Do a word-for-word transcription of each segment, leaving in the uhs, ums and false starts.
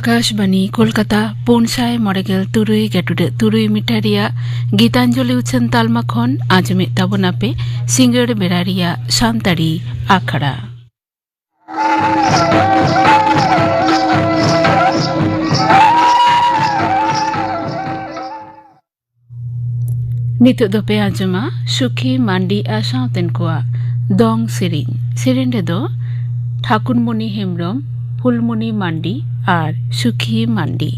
ᱟᱠᱟᱥᱵᱟᱱᱤ ᱠᱳᱞᱠᱟᱛᱟ, ᱯᱩᱱ ᱥᱟᱭ ᱢᱚᱬᱮ ᱜᱮᱞ ᱛᱩᱨᱩᱭ ᱜᱮᱴᱩᱰᱟᱹᱜ ᱛᱩᱨᱩᱭ ᱢᱤᱴᱟᱨ ᱨᱮᱭᱟᱜ ᱜᱤᱛᱟᱧᱡᱚᱞᱤ ᱩᱪᱷᱟᱹᱱ ᱛᱟᱞᱢᱟ ᱠᱷᱚᱱ ᱟᱸᱡᱚᱢᱮᱫ ᱛᱟᱵᱚᱱᱟᱯᱮ ᱥᱤᱸᱜᱟᱹᱲ ᱵᱮᱲᱟ ᱨᱮᱭᱟᱜ ᱥᱟᱱᱛᱟᱲᱤ ᱟᱠᱷᱲᱟ᱾ ᱱᱤᱛᱚᱜ ᱫᱚᱯᱮ ᱟᱸᱡᱚᱢᱟ ᱥᱩᱠᱷᱤ ᱢᱟᱱᱰᱤ ᱟᱨ ᱥᱟᱶᱛᱮᱱ ᱠᱚᱣᱟᱜ ᱫᱚᱝ ᱥᱮᱨᱮᱧ᱾ ᱥᱮᱨᱮᱧ ᱨᱮᱫᱚ ᱴᱷᱟᱠᱩᱨᱢᱚᱱᱤ ᱦᱮᱢᱵᱽᱨᱚᱢ, ᱯᱷᱩᱞᱢᱚᱱᱤ ᱢᱟᱱᱰᱤ ᱟᱨ ᱥᱩᱠᱷᱤ ᱢᱟᱱᱰᱤ᱾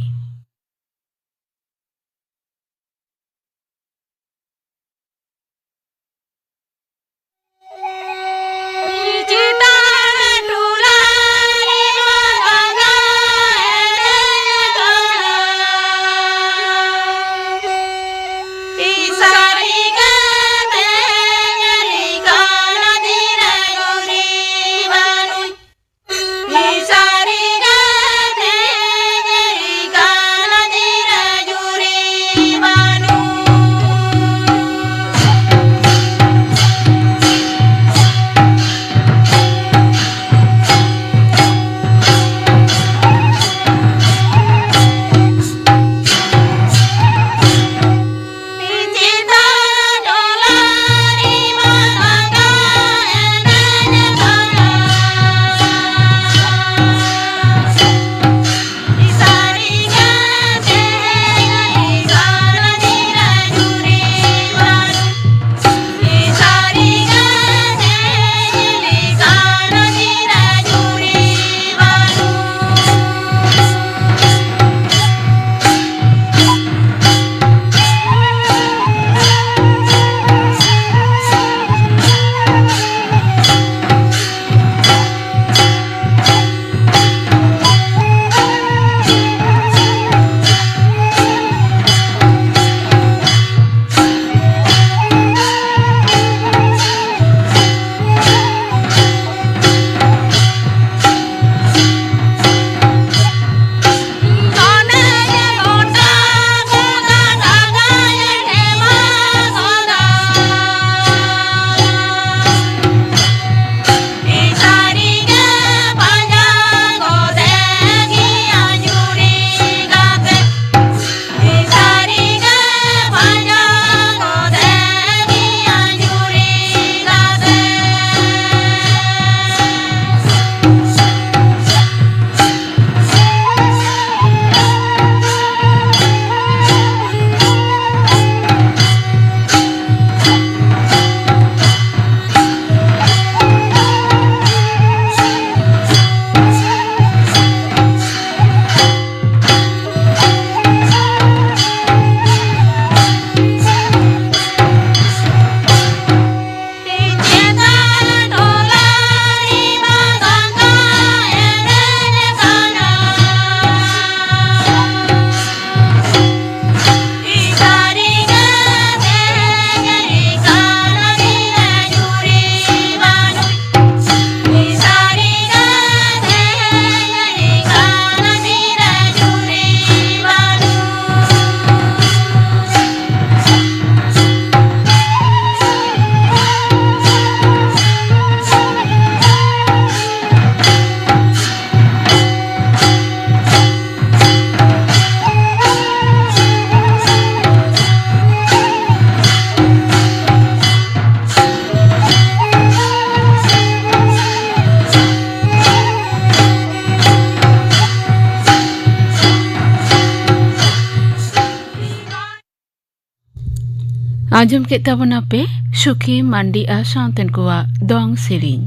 ᱟᱸᱡᱚᱢ ᱠᱮᱫ ᱛᱟᱵᱚᱱᱟᱯᱮ ᱥᱩᱠᱷᱤ ᱢᱟᱱᱰᱤ ᱟᱨ ᱥᱟᱶᱛᱮᱱ ᱠᱚᱣᱟᱜ ᱫᱚᱝ ᱥᱮᱨᱮᱧ᱾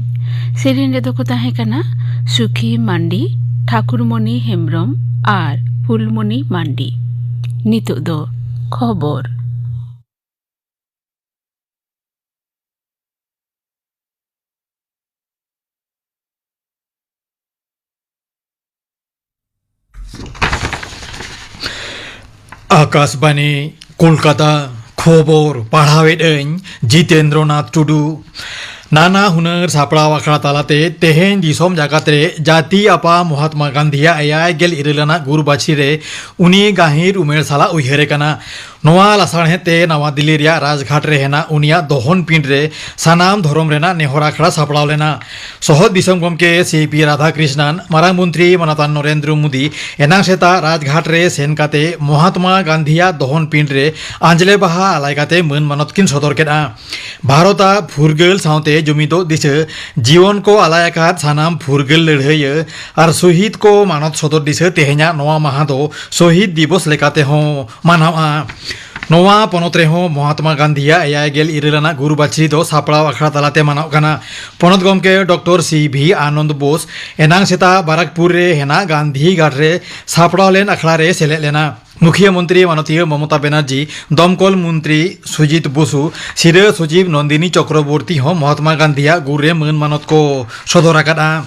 ᱥᱮᱨᱮᱧ ᱨᱮᱫᱚ ᱠᱚ ᱛᱟᱦᱮᱸ ᱠᱟᱱᱟ ᱥᱩᱠᱷᱤ ᱢᱟᱱᱰᱤ, ᱴᱷᱟᱠᱩᱨᱢᱚᱱᱤ ᱦᱮᱢᱵᱽᱨᱚᱢ ᱟᱨ ᱯᱷᱩᱞᱢᱚᱱᱤ ᱢᱟᱱᱰᱤ᱾ ᱱᱤᱛᱚᱜ ᱫᱚ ᱠᱷᱚᱵᱚᱨ᱾ ᱟᱠᱟᱥᱵᱟᱱᱤ, ᱠᱳᱞᱠᱟᱛᱟ᱾ ᱠᱷᱚᱵᱚᱨ ᱯᱟᱲᱦᱟᱣᱮᱫ ᱟᱹᱧ ᱡᱤᱛᱮᱱᱫᱨᱚᱱᱟᱛᱷ ᱴᱩᱰᱩ᱾ ᱱᱟᱱᱟ ᱦᱩᱱᱟᱹᱨ ᱥᱟᱯᱲᱟᱣ ᱟᱠᱷᱲᱟ ᱛᱟᱞᱟᱛᱮ ᱛᱮᱦᱮᱧ ᱫᱤᱥᱚᱢ ᱡᱟᱠᱟᱛ ᱨᱮ ᱡᱟᱹᱛᱤ ᱟᱯᱟ ᱢᱚᱦᱟᱛᱢᱟ ᱜᱟᱱᱫᱷᱤᱭᱟᱜ ᱮᱭᱟᱭ ᱜᱮᱞ ᱤᱨᱟᱹᱞ ᱟᱱᱟᱜ ᱜᱩᱨ ᱵᱟᱹᱪᱷᱤ ᱨᱮ ᱩᱱᱤ ᱜᱟᱹᱦᱤᱨ ᱩᱢᱮᱨ ᱥᱟᱞᱟᱜ ᱩᱭᱦᱟᱹᱨᱮ ᱠᱟᱱᱟ᱾ ᱱᱚᱣᱟ ᱞᱟᱥᱟᱲᱦᱮᱫ ᱛᱮ ᱱᱟᱣᱟ ᱫᱤᱞᱞᱤ ᱨᱮᱭᱟᱜ ᱨᱟᱡᱽᱜᱷᱟᱴ ᱨᱮ ᱦᱮᱱᱟᱜ ᱩᱱᱤᱭᱟᱜ ᱫᱚᱦᱚᱱ ᱯᱤᱸᱰ ᱨᱮ ᱥᱟᱱᱟᱢ ᱫᱷᱚᱨᱚᱢ ᱨᱮᱱᱟᱜ ᱱᱮᱦᱚᱨ ᱟᱠᱷᱲᱟ ᱥᱟᱯᱲᱟᱣ ᱞᱮᱱᱟ᱾ ᱥᱚᱦᱚᱫ ᱫᱤᱥᱚᱢ ᱜᱚᱢᱠᱮ ᱥᱤ ᱯᱤ ᱨᱟᱫᱷᱟᱠᱨᱤᱥᱱᱟᱱ, ᱢᱟᱨᱟᱝ ᱢᱚᱱᱛᱨᱤ ᱢᱟᱱᱚᱛᱟᱱ ᱱᱚᱨᱮᱱᱫᱨᱚ ᱢᱳᱫᱤ ᱮᱱᱟᱝ ᱥᱮᱛᱟᱜ ᱨᱟᱡᱽᱜᱷᱟᱴ ᱨᱮ ᱥᱮᱱ ᱠᱟᱛᱮ ᱢᱚᱦᱟᱛᱢᱟ ᱜᱟᱱᱫᱷᱤᱭᱟᱜ ᱫᱚᱦᱚᱱ ᱯᱤᱸᱰ ᱨᱮ ᱟᱸᱡᱽᱞᱮ ᱵᱟᱦᱟ ᱟᱞᱟᱭ ᱠᱟᱛᱮ ᱢᱟᱹᱱ ᱢᱟᱱᱚᱛ ᱠᱤᱱ ᱥᱚᱫᱚᱨ ᱠᱮᱫᱼᱟ᱾ ᱵᱷᱟᱨᱚᱛᱟᱜ ᱯᱷᱩᱨᱜᱟᱹᱞ ᱥᱟᱶᱛᱮ ᱡᱩᱢᱤᱫᱚᱜ ᱫᱤᱥᱟᱹ, ᱡᱤᱭᱚᱱ ᱠᱚ ᱟᱞᱟᱭ ᱟᱠᱟᱫ ᱥᱟᱱᱟᱢ ᱯᱷᱩᱨᱜᱟᱹᱞ ᱞᱟᱹᱲᱦᱟᱹᱭᱤᱭᱟᱹ ᱟᱨ ᱥᱚᱦᱤᱫ ᱠᱚ ᱢᱟᱱᱚᱛ ᱥᱚᱫᱚᱨ ᱫᱤᱥᱟᱹ ᱛᱮᱦᱮᱧᱟᱜ ᱱᱚᱣᱟ ᱢᱟᱦᱟ ᱫᱚ ᱥᱚᱦᱤᱫ ᱫᱤᱵᱚᱥ ᱞᱮᱠᱟᱛᱮ ᱦᱚᱸ ᱢᱟᱱᱟᱣᱜᱼᱟ᱾ ᱱᱚᱣᱟ ᱯᱚᱱᱚᱛ ᱨᱮᱦᱚᱸ ᱢᱚᱦᱟᱛᱢᱟ ᱜᱟᱱᱫᱷᱤᱭᱟᱜ ᱮᱭᱟᱭ ᱜᱮᱞ ᱤᱨᱟᱹᱞ ᱟᱱᱟᱜ ᱜᱩᱨᱩ ᱵᱟᱪᱷᱨᱤ ᱫᱚ ᱥᱟᱯᱲᱟᱣ ᱟᱠᱷᱲᱟ ᱛᱟᱞᱟᱛᱮ ᱢᱟᱱᱟᱣ ᱠᱟᱱᱟ᱾ ᱯᱚᱱᱚᱛ ᱜᱚᱢᱠᱮ ᱰᱚᱠᱴᱚᱨ ᱥᱤ ᱵᱷᱤ ᱟᱱᱚᱱᱫ ᱵᱳᱥ ᱮᱱᱟᱝ ᱥᱮᱛᱟᱜ ᱵᱟᱨᱟᱠᱯᱩᱨ ᱨᱮ ᱦᱮᱱᱟᱜ ᱜᱟᱱᱫᱷᱤ ᱜᱷᱟᱴ ᱨᱮ ᱥᱟᱯᱲᱟᱣ ᱞᱮᱱ ᱟᱠᱷᱲᱟ ᱨᱮ ᱥᱮᱞᱮᱫ ᱞᱮᱱᱟ᱾ ᱢᱩᱠᱷᱤᱭᱟᱹ ᱢᱚᱱᱛᱨᱤ ᱢᱟᱱᱚᱛᱤᱭᱟᱹ ᱢᱚᱢᱚᱛᱟ ᱵᱮᱱᱟᱨᱡᱤ, ᱫᱚᱢᱠᱚᱞ ᱢᱚᱱᱛᱨᱤ ᱥᱩᱡᱤᱛ ᱵᱚᱥᱩ, ᱥᱤᱨᱟᱹ ᱥᱚᱪᱤᱵᱽ ᱱᱚᱱᱫᱤᱱᱤ ᱪᱚᱠᱨᱚᱵᱚᱨᱛᱤ ᱦᱚᱸ ᱢᱚᱦᱟᱛᱢᱟ ᱜᱟᱱᱫᱷᱤᱭᱟᱜ ᱜᱩᱨ ᱨᱮ ᱢᱟᱹᱱ ᱢᱟᱱᱚᱛ ᱠᱚ ᱥᱚᱫᱚᱨ ᱟᱠᱟᱫᱼᱟ᱾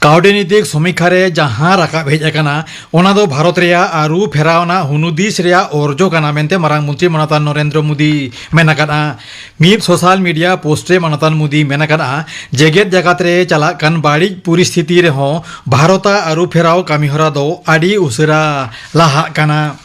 ᱠᱟᱹᱣᱰᱤ ᱱᱤᱛᱤᱠ ᱥᱚᱢᱤᱠᱠᱷᱟ ᱨᱮ ᱡᱟᱦᱟᱸ ᱨᱟᱠᱟᱵ ᱦᱮᱡ ᱟᱠᱟᱱᱟ, ᱚᱱᱟ ᱫᱚ ᱵᱷᱟᱨᱚᱛ ᱨᱮᱭᱟᱜ ᱟᱹᱨᱩ ᱯᱷᱮᱨᱟᱣ ᱟᱱᱟᱜ ᱦᱩᱱᱩᱫᱤᱥ ᱨᱮᱭᱟᱜ ᱚᱨᱡᱚ ᱠᱟᱱᱟ ᱢᱮᱱᱛᱮ ᱢᱟᱨᱟᱝ ᱢᱚᱱᱛᱨᱤ ᱢᱟᱱᱚᱛᱟᱱ ᱱᱚᱨᱮᱱᱫᱨᱚ ᱢᱳᱫᱤ ᱢᱮᱱ ᱟᱠᱟᱫᱼᱟ᱾ ᱢᱤᱫ ᱥᱳᱥᱟᱞ ᱢᱤᱰᱤᱭᱟ ᱯᱳᱥᱴ ᱨᱮ ᱢᱟᱱᱚᱛᱟᱱ ᱢᱳᱫᱤ ᱢᱮᱱ ᱟᱠᱟᱫᱼᱟ, ᱡᱮᱜᱮᱛ ᱡᱟᱠᱟᱛ ᱨᱮ ᱪᱟᱞᱟᱜ ᱠᱟᱱ ᱵᱟᱹᱲᱤᱡ ᱯᱚᱨᱤᱥᱛᱷᱤᱛᱤ ᱨᱮᱦᱚᱸ ᱵᱷᱟᱨᱚᱛᱟᱜ ᱟᱹᱨᱩ ᱯᱷᱮᱨᱟᱣ ᱠᱟᱹᱢᱤ ᱦᱚᱨᱟ ᱫᱚ ᱟᱹᱰᱤ ᱩᱥᱟᱹᱨᱟ ᱞᱟᱦᱟᱜ ᱠᱟᱱᱟ᱾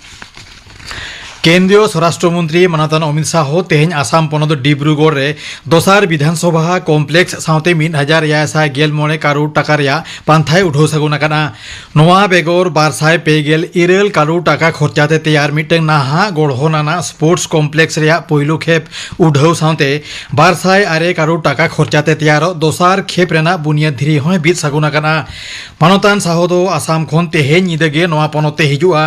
ᱠᱮᱱᱫᱨᱤᱭᱚ ᱥᱚᱨᱟᱥᱴᱨᱚ ᱢᱚᱱᱛᱨᱤ ᱢᱟᱱᱚᱛᱟᱱ ᱚᱢᱤᱛ ᱥᱟᱦ ᱦᱚᱸ ᱛᱮᱦᱮᱧ ᱟᱥᱟᱢ ᱯᱚᱱᱚᱛ ᱰᱤᱵᱽᱨᱩᱜᱚᱲ ᱨᱮ ᱫᱚᱥᱟᱨ ᱵᱤᱫᱷᱟᱱ ᱥᱚᱵᱷᱟ ᱠᱚᱢᱯᱞᱮᱠᱥ ᱥᱟᱶᱛᱮ ᱢᱤᱫ ᱦᱟᱡᱟᱨ ᱮᱭᱟᱭ ᱥᱟᱭ ᱜᱮᱞ ᱢᱚᱬᱮ ᱠᱟᱨᱳᱲ ᱴᱟᱠᱟ ᱨᱮᱭᱟᱜ ᱯᱟᱱᱛᱷᱟᱭ ᱩᱰᱷᱟᱹᱣ ᱥᱟᱹᱜᱩᱱ ᱟᱠᱟᱫᱼᱟ᱾ ᱱᱚᱣᱟ ᱵᱮᱜᱚᱨ ᱵᱟᱨ ᱥᱟᱭ ᱯᱮ ᱜᱮᱞ ᱤᱨᱟᱹᱞ ᱠᱟᱨᱳᱲ ᱴᱟᱠᱟ ᱠᱷᱚᱨᱪᱟ ᱛᱮ ᱛᱮᱭᱟᱨ ᱢᱤᱫᱴᱟᱝ ᱱᱟᱦᱟᱜ ᱜᱚᱲᱦᱚᱱ ᱟᱱᱟᱜ ᱥᱯᱳᱨᱴᱥ ᱠᱚᱢᱯᱞᱮᱠᱥ ᱨᱮᱭᱟᱜ ᱯᱳᱭᱞᱳ ᱠᱷᱮᱯ ᱩᱰᱷᱟᱹᱣ ᱥᱟᱶᱛᱮ ᱵᱟᱨ ᱥᱟᱭ ᱟᱨᱮ ᱠᱟᱨᱳᱲ ᱴᱟᱠᱟ ᱠᱷᱚᱨᱪᱟ ᱛᱮ ᱛᱮᱭᱟᱨᱚᱜ ᱫᱚᱥᱟᱨ ᱠᱷᱮᱯ ᱨᱮᱱᱟᱜ ᱵᱩᱱᱤᱭᱟᱹᱫ ᱫᱷᱤᱨᱤ ᱦᱚᱸᱭ ᱵᱤᱫ ᱥᱟᱹᱜᱩᱱ ᱟᱠᱟᱫᱼᱟ᱾ ᱢᱟᱱᱚᱛᱟᱱ ᱥᱟᱦᱚ ᱫᱚ ᱟᱥᱟᱢ ᱠᱷᱚᱱ ᱛᱮᱦᱮᱧ ᱧᱤᱫᱟᱹ ᱜᱮ ᱱᱚᱣᱟ ᱯᱚᱱᱚᱛ ᱛᱮ ᱦᱤᱡᱩᱜᱼᱟ᱾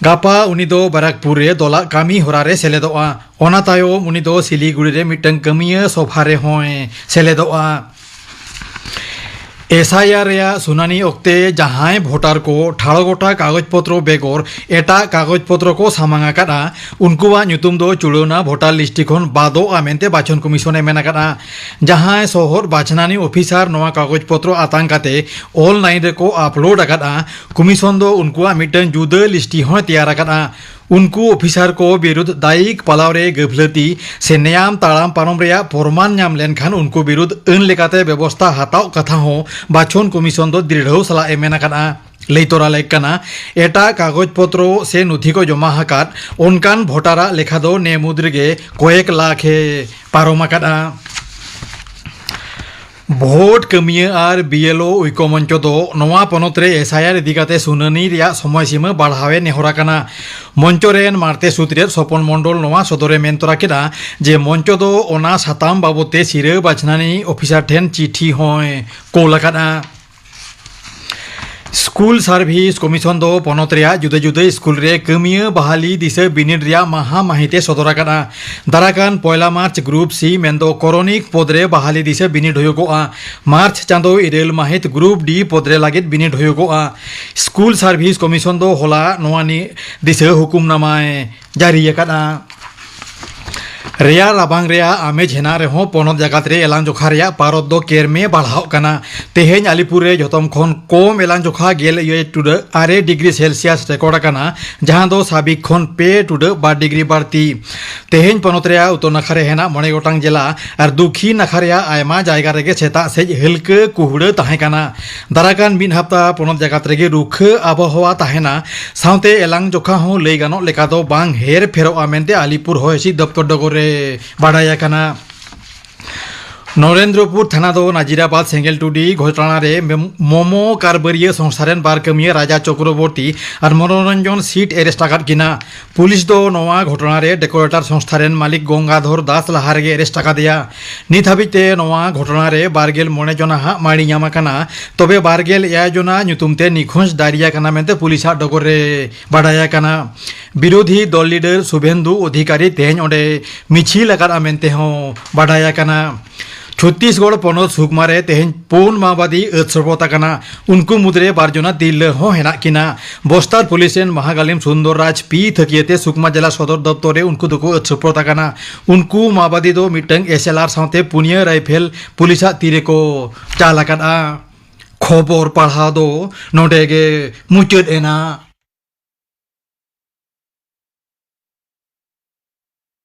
ᱜᱟᱯᱟ ᱩᱱᱤ ᱫᱚ ᱵᱟᱨᱟᱠᱯᱩᱨ ᱨᱮ ᱫᱚᱞᱟᱜ ᱠᱟᱹᱢᱤ ᱦᱚᱨᱟ ᱨᱮ ᱥᱮᱞᱮᱫᱚᱜᱼᱟ᱾ ᱚᱱᱟ ᱛᱟᱭᱚᱢ ᱩᱱᱤ ᱫᱚ ᱥᱤᱞᱤᱜᱩᱲᱤ ᱨᱮ ᱢᱤᱫᱴᱟᱝ ᱠᱟᱹᱢᱤᱭᱟᱹ ᱥᱚᱵᱷᱟ ᱨᱮᱦᱚᱸᱭ ᱥᱮᱞᱮᱫᱚᱜᱼᱟ᱾ ᱮᱥ ᱟᱭ ᱟᱨ ᱨᱮᱭᱟᱜ ᱥᱩᱱᱟᱹᱱᱤ ᱚᱠᱛᱮ ᱡᱟᱦᱟᱸᱭ ᱵᱷᱳᱴᱟᱨ ᱠᱚ ᱴᱷᱟᱲᱚ ᱜᱚᱴᱟ ᱠᱟᱜᱚᱡᱽ ᱯᱚᱛᱨᱚ ᱵᱮᱜᱚᱨ ᱮᱴᱟᱜ ᱠᱟᱜᱚᱡᱽ ᱯᱚᱛᱨᱚ ᱠᱚ ᱥᱟᱢᱟᱝ ᱟᱠᱟᱫᱼᱟ, ᱩᱱᱠᱩᱣᱟᱜ ᱧᱩᱛᱩᱢ ᱫᱚ ᱪᱩᱲᱟᱹᱣᱱᱟ ᱵᱷᱳᱴᱟᱨ ᱞᱤᱥᱴ ᱠᱷᱚᱱ ᱵᱟᱫᱚᱜᱼᱟ ᱢᱮᱱᱛᱮ ᱵᱟᱪᱷᱚᱱ ᱠᱚᱢᱤᱥᱚᱱ ᱮ ᱢᱮᱱ ᱟᱠᱟᱫᱼᱟ᱾ ᱡᱟᱦᱟᱸᱭ ᱥᱚᱦᱚᱫ ᱵᱟᱪᱷᱱᱟᱱᱤ ᱚᱯᱷᱤᱥᱟᱨ ᱱᱚᱣᱟ ᱠᱟᱜᱚᱡᱽ ᱯᱚᱛᱨᱚ ᱟᱛᱟᱝ ᱠᱟᱛᱮ ᱚᱱᱞᱟᱭᱤᱱ ᱨᱮᱠᱚ ᱟᱯᱞᱳᱰ ᱟᱠᱟᱫᱼᱟ, ᱠᱚᱢᱤᱥᱚᱱ ᱫᱚ ᱩᱱᱠᱩᱣᱟᱜ ᱢᱤᱫᱴᱟᱝ ᱡᱩᱫᱟᱹ ᱞᱤᱥᱴ ᱦᱚᱸᱭ ᱛᱮᱭᱟᱨ ᱟᱠᱟᱫᱼᱟ᱾ ᱩᱱᱠᱩ ᱚᱯᱷᱤᱥᱟᱨ ᱠᱚ ᱵᱤᱨᱩᱫᱷ ᱫᱟᱭᱤᱠ ᱯᱟᱞᱟᱣ ᱨᱮ ᱜᱟᱹᱯᱷᱞᱟᱹᱛᱤ ᱥᱮ ᱱᱮᱭᱟᱢ ᱛᱟᱲᱟᱢ ᱯᱟᱨᱚᱢ ᱨᱮᱭᱟᱜ ᱯᱨᱚᱢᱟᱱ ᱧᱟᱢ ᱞᱮᱱᱠᱷᱟᱱ ᱩᱱᱠᱩ ᱵᱤᱨᱩᱫᱷ ᱟᱹᱱ ᱞᱮᱠᱟᱛᱮ ᱵᱮᱵᱚᱥᱛᱷᱟ ᱦᱟᱛᱟᱣ ᱠᱟᱛᱷᱟ ᱦᱚᱸ ᱵᱟᱪᱷᱚᱱ ᱠᱚᱢᱤᱥᱚᱱ ᱫᱚ ᱫᱨᱤᱲᱦᱟᱹᱣ ᱥᱟᱞᱟᱜ ᱮ ᱢᱮᱱ ᱟᱠᱟᱫᱼᱟ᱾ ᱞᱟᱹᱭ ᱛᱚᱨᱟ ᱞᱮᱠ ᱠᱟᱱᱟ, ᱮᱴᱟᱜ ᱠᱟᱜᱚᱡᱽ ᱯᱚᱛᱨᱚ ᱥᱮ ᱱᱚᱛᱷᱤ ᱠᱚ ᱡᱚᱢᱟ ᱟᱠᱟᱫ ᱚᱱᱠᱟᱱ ᱵᱷᱳᱴᱟᱨᱟᱜ ᱞᱮᱠᱷᱟ ᱫᱚ ᱱᱮ ᱢᱩᱫᱽ ᱨᱮᱜᱮ ᱠᱚᱭᱮᱠ ᱞᱟᱠᱷ ᱮ ᱯᱟᱨᱚᱢ ᱟᱠᱟᱫᱼᱟ᱾ ᱵᱷᱳᱴ ᱠᱟᱹᱢᱤᱭᱟᱹ ᱟᱨ ᱵᱤ ᱮᱞ ᱳ ᱳᱭᱠᱚ ᱢᱚᱧᱪᱚ ᱫᱚ ᱱᱚᱣᱟ ᱯᱚᱱᱚᱛ ᱨᱮ ᱮᱥ ᱟᱭ ᱟᱨ ᱤᱫᱤ ᱠᱟᱛᱮ ᱥᱩᱱᱟᱹᱱᱤ ᱨᱮᱭᱟᱜ ᱥᱚᱢᱚᱭ ᱥᱤᱢᱟᱹ ᱵᱟᱲᱦᱟᱣ ᱮ ᱱᱮᱦᱚᱨ ᱟᱠᱟᱱᱟ᱾ ᱢᱚᱧᱪᱚ ᱨᱮᱱ ᱢᱟᱬᱛᱮ ᱥᱩᱛᱨᱮᱫ ᱥᱚᱯᱚᱱ ᱢᱚᱱᱰᱚᱞ ᱱᱚᱣᱟ ᱥᱚᱫᱚᱨ ᱮ ᱢᱮᱱ ᱛᱚᱨᱟ ᱠᱮᱫᱟ ᱡᱮ ᱢᱚᱧᱪᱚ ᱫᱚ ᱚᱱᱟ ᱥᱟᱛᱟᱢ ᱵᱟᱵᱚᱛ ᱛᱮ ᱥᱤᱨᱟᱹ ᱵᱟᱪᱷᱱᱟᱱᱤ ᱚᱯᱷᱤᱥᱟᱨ ᱴᱷᱮᱱ ᱪᱤᱴᱷᱤ ᱦᱚᱸᱭ ᱠᱳᱞ ᱟᱠᱟᱫᱼᱟ᱾ ᱥᱠᱩᱞ ᱥᱟᱨᱵᱷᱤᱥ ᱠᱚᱢᱤᱥᱚᱱ ᱫᱚ ᱯᱚᱱᱚᱛ ᱨᱮᱭᱟᱜ ᱡᱩᱫᱟᱹ ᱡᱩᱫᱟᱹ ᱥᱠᱩᱞ ᱨᱮ ᱠᱟᱹᱢᱤᱭᱟᱹ ᱵᱟᱦᱟᱞᱤ ᱫᱤᱥᱟᱹ ᱵᱤᱱᱤᱰ ᱨᱮᱭᱟᱜ ᱢᱟᱦᱟ ᱢᱟᱹᱦᱤᱛ ᱮ ᱥᱚᱫᱚᱨ ᱟᱠᱟᱫᱼᱟ᱾ ᱫᱟᱨᱟᱠᱟᱱ ᱯᱚᱭᱞᱟ ᱢᱟᱨᱪ ᱜᱨᱩᱯ ᱥᱤ ᱢᱮᱱᱫᱚ ᱠᱚᱨᱚᱱᱤᱠ ᱯᱚᱫᱽ ᱨᱮ ᱵᱟᱦᱟᱞᱤ ᱫᱤᱥᱟᱹ ᱵᱤᱱᱤᱰ ᱦᱩᱭᱩᱜᱚᱜᱼᱟ᱾ ᱢᱟᱨᱪ ᱪᱟᱸᱫᱚ ᱤᱨᱟᱹᱞ ᱢᱟᱹᱦᱤᱛ ᱜᱨᱩᱯ ᱰᱤ ᱯᱚᱫᱽ ᱨᱮ ᱞᱟᱹᱜᱤᱫ ᱵᱤᱱᱤᱰ ᱦᱩᱭᱩᱜᱚᱜᱼᱟ᱾ ᱥᱠᱩᱞ ᱥᱟᱨᱵᱷᱤᱥ ᱠᱚᱢᱤᱥᱚᱱ ᱫᱚ ᱦᱚᱞᱟ ᱱᱚᱣᱟ ᱱᱤ ᱫᱤᱥᱟᱹ ᱦᱩᱠᱩᱢᱱᱟᱢᱟᱭ ᱡᱟᱹᱨᱤ ᱟᱠᱟᱫᱼᱟ᱾ ᱨᱮᱭᱟᱲ ᱨᱟᱵᱟᱝ ᱨᱮᱭᱟᱜ ᱟᱢᱮᱡ ᱦᱮᱱᱟᱜ ᱨᱮᱦᱚᱸ ᱯᱚᱱᱚᱛ ᱡᱟᱠᱟᱛ ᱨᱮ ᱮᱞᱟᱝ ᱡᱚᱠᱷᱟ ᱨᱮᱭᱟᱜ ᱯᱟᱨᱚᱫ ᱫᱚ ᱠᱮᱨᱢᱮ ᱵᱟᱲᱦᱟᱣᱜ ᱠᱟᱱᱟ᱾ ᱛᱮᱦᱮᱧ ᱟᱞᱤᱯᱩᱨ ᱨᱮ ᱡᱷᱚᱛᱚᱢ ᱠᱷᱚᱱ ᱠᱚᱢ ᱮᱞᱟᱝ ᱡᱚᱠᱷᱟ ᱜᱮᱞ ᱤᱭᱟᱹ ᱴᱩᱰᱟᱹᱜ ᱟᱨᱮ ᱰᱤᱜᱽᱨᱤ ᱥᱮᱞᱥᱤᱭᱟᱥ ᱨᱮᱠᱚᱨᱰ ᱟᱠᱟᱱᱟ, ᱡᱟᱦᱟᱸ ᱫᱚ ᱥᱟᱵᱤᱠ ᱠᱷᱚᱱ ᱯᱮ ᱴᱩᱰᱟᱹᱜ ᱵᱟᱨ ᱰᱤᱜᱽᱨᱤ ᱵᱟᱹᱲᱛᱤ᱾ ᱛᱮᱦᱮᱧ ᱯᱚᱱᱚᱛ ᱨᱮᱭᱟᱜ ᱩᱛᱛᱚᱨ ᱱᱟᱠᱷᱟ ᱨᱮ ᱦᱮᱱᱟᱜ ᱢᱚᱬᱮ ᱜᱚᱴᱟᱝ ᱡᱮᱞᱟ ᱟᱨ ᱫᱩᱠᱷᱤᱱ ᱱᱟᱠᱷᱟ ᱨᱮᱭᱟᱜ ᱟᱭᱢᱟ ᱡᱟᱭᱜᱟ ᱨᱮᱜᱮ ᱥᱮᱛᱟᱜ ᱥᱮᱡ ᱦᱟᱹᱞᱠᱟᱹ ᱠᱩᱦᱲᱟᱹ ᱛᱟᱦᱮᱸ ᱠᱟᱱᱟ᱾ ᱫᱟᱨᱟᱠᱟᱱ ᱢᱤᱫ ᱦᱟᱯᱛᱟ ᱯᱚᱱᱚᱛ ᱡᱟᱠᱟᱛ ᱨᱮᱜᱮ ᱨᱩᱠᱷᱟᱹ ᱟᱵᱚᱦᱟᱣᱟ ᱛᱟᱦᱮᱱᱟ᱾ ᱥᱟᱶᱛᱮ ᱮᱞᱟᱝ ᱡᱚᱠᱷᱟ ᱦᱚᱸ ᱞᱟᱹᱭ ᱜᱟᱱᱚᱜ ᱞᱮᱠᱟ ᱫᱚ ᱵᱟᱝ ᱦᱮᱨ ᱯᱷᱮᱨᱚᱜᱼᱟ ᱢᱮᱱᱛᱮ ᱟᱞᱤᱯᱩᱨ ᱦᱚᱭ ᱦᱤᱸᱥᱤᱫ ᱫᱚᱯᱛᱚᱨ ᱰᱚᱜᱚᱨ ᱨᱮ ᱵᱟᱰᱟᱭ ᱟᱠᱟᱱᱟ᱾ ᱱᱚᱨᱮᱱᱫᱨᱚᱯᱩᱨ ᱛᱷᱟᱱᱟ ᱫᱚ ᱱᱟᱡᱤᱨᱟᱵᱟᱫᱽ ᱥᱮᱸᱜᱮᱞ ᱴᱩᱰᱤ ᱜᱷᱚᱴᱚᱱᱟ ᱨᱮ ᱢᱮᱢ-, ᱢᱳᱢᱳ ᱠᱟᱨᱵᱟᱹᱨᱤᱭᱟᱹ ᱥᱚᱝᱥᱛᱷᱟ ᱨᱮᱱ ᱵᱟᱨ ᱠᱟᱹᱢᱤᱭᱟᱹ ᱨᱟᱡᱟ ᱪᱚᱠᱨᱚᱵᱚᱨᱛᱤ ᱟᱨ ᱢᱚᱱᱳᱨᱚᱧᱡᱚᱱ ᱥᱤᱴ ᱮᱨᱮᱥᱴ ᱟᱠᱟᱫ ᱠᱤᱱᱟ᱾ ᱯᱩᱞᱤᱥ ᱫᱚ ᱱᱚᱣᱟ ᱜᱷᱚᱴᱚᱱᱟ ᱨᱮ ᱰᱮᱠᱳᱨᱮᱴᱚᱨ ᱥᱚᱝᱥᱛᱷᱟ ᱨᱮᱱ ᱢᱟᱹᱞᱤᱠ ᱜᱚᱝᱜᱟᱫᱷᱚᱨ ᱫᱟᱥ ᱞᱟᱦᱟ ᱨᱮᱜᱮ ᱮᱨᱮᱥᱴ ᱟᱠᱟᱫᱮᱭᱟ᱾ ᱱᱤᱛ ᱦᱟᱹᱵᱤᱡ ᱛᱮ ᱱᱚᱣᱟ ᱜᱷᱚᱴᱚᱱᱟ ᱨᱮ ᱵᱟᱨ ᱜᱮᱞ ᱢᱚᱬᱮ ᱡᱚᱱᱟ ᱦᱟᱜ ᱢᱟᱹᱲᱤ ᱧᱟᱢ ᱟᱠᱟᱱᱟ, ᱛᱚᱵᱮ ᱵᱟᱨ ᱜᱮᱞ ᱮᱭᱟᱭ ᱡᱚᱱᱟ ᱧᱩᱛᱩᱢ ᱛᱮ ᱱᱤᱠᱷᱳᱡᱽ ᱫᱟᱭᱨᱤ ᱟᱠᱟᱱᱟ ᱢᱮᱱᱛᱮ ᱯᱩᱞᱤᱥᱟᱜ ᱰᱚᱜᱚᱨ ᱨᱮ ᱵᱟᱰᱟᱭ ᱟᱠᱟᱱᱟ᱾ ᱵᱤᱨᱳᱫᱷᱤ ᱫᱚᱞ ᱞᱤᱰᱟᱨ ᱥᱩᱵᱷᱮᱱᱫᱩ ᱚᱫᱷᱤᱠᱟᱨᱤ ᱛᱮᱦᱮᱧ ᱚᱸᱰᱮ ᱢᱤᱪᱷᱤᱞ ᱟᱠᱟᱫᱼᱟ ᱢᱮᱱᱛᱮ ᱦᱚᱸ ᱵᱟᱰᱟᱭ ᱟᱠᱟᱱᱟ᱾ ᱪᱷᱚᱛᱛᱤᱥᱜᱚᱲ ᱯᱚᱱᱚᱛ ᱥᱩᱠᱢᱟ ᱨᱮ ᱛᱮᱦᱮᱧ ᱯᱩᱱ ᱢᱟᱣᱵᱟᱫᱤ ᱟᱹᱛ ᱥᱚᱯᱚᱛ ᱟᱠᱟᱱᱟ᱾ ᱩᱱᱠᱩ ᱢᱩᱫᱽᱨᱮ ᱵᱟᱨ ᱡᱚᱱᱟ ᱛᱤᱨᱞᱟᱹ ᱦᱚᱸ ᱦᱮᱱᱟᱜ ᱠᱤᱱᱟ᱾ ᱵᱚᱥᱛᱟᱨ ᱯᱩᱞᱤᱥ ᱨᱮᱱ ᱢᱟᱦᱟᱜᱟᱞᱤᱢ ᱥᱩᱱᱫᱚᱨ ᱨᱟᱡᱽ ᱯᱤ ᱛᱷᱟᱹᱠᱤᱭᱟᱹ ᱛᱮ ᱥᱩᱠᱢᱟ ᱡᱮᱞᱟ ᱥᱚᱫᱚᱨ ᱫᱚᱯᱛᱚᱨ ᱨᱮ ᱩᱱᱠᱩ ᱫᱚᱠᱚ ᱟᱹᱛ ᱥᱚᱯᱚᱛ ᱟᱠᱟᱱᱟ᱾ ᱩᱱᱠᱩ ᱢᱟᱣᱵᱟᱫᱤ ᱫᱚ ᱢᱤᱫᱴᱟᱝ ᱮᱥ ᱮᱞ ᱟᱨ ᱥᱟᱶᱛᱮ ᱯᱩᱱᱭᱟᱹ ᱨᱟᱭᱯᱷᱮᱞ ᱯᱩᱞᱤᱥᱟᱜ ᱛᱤ ᱨᱮᱠᱚ ᱪᱟᱞ ᱟᱠᱟᱫᱼᱟ᱾ ᱠᱷᱚᱵᱚᱨ ᱯᱟᱲᱦᱟᱣ ᱫᱚ ᱱᱚᱰᱮ ᱜᱮ ᱢᱩᱪᱟᱹᱫ ᱮᱱᱟ᱾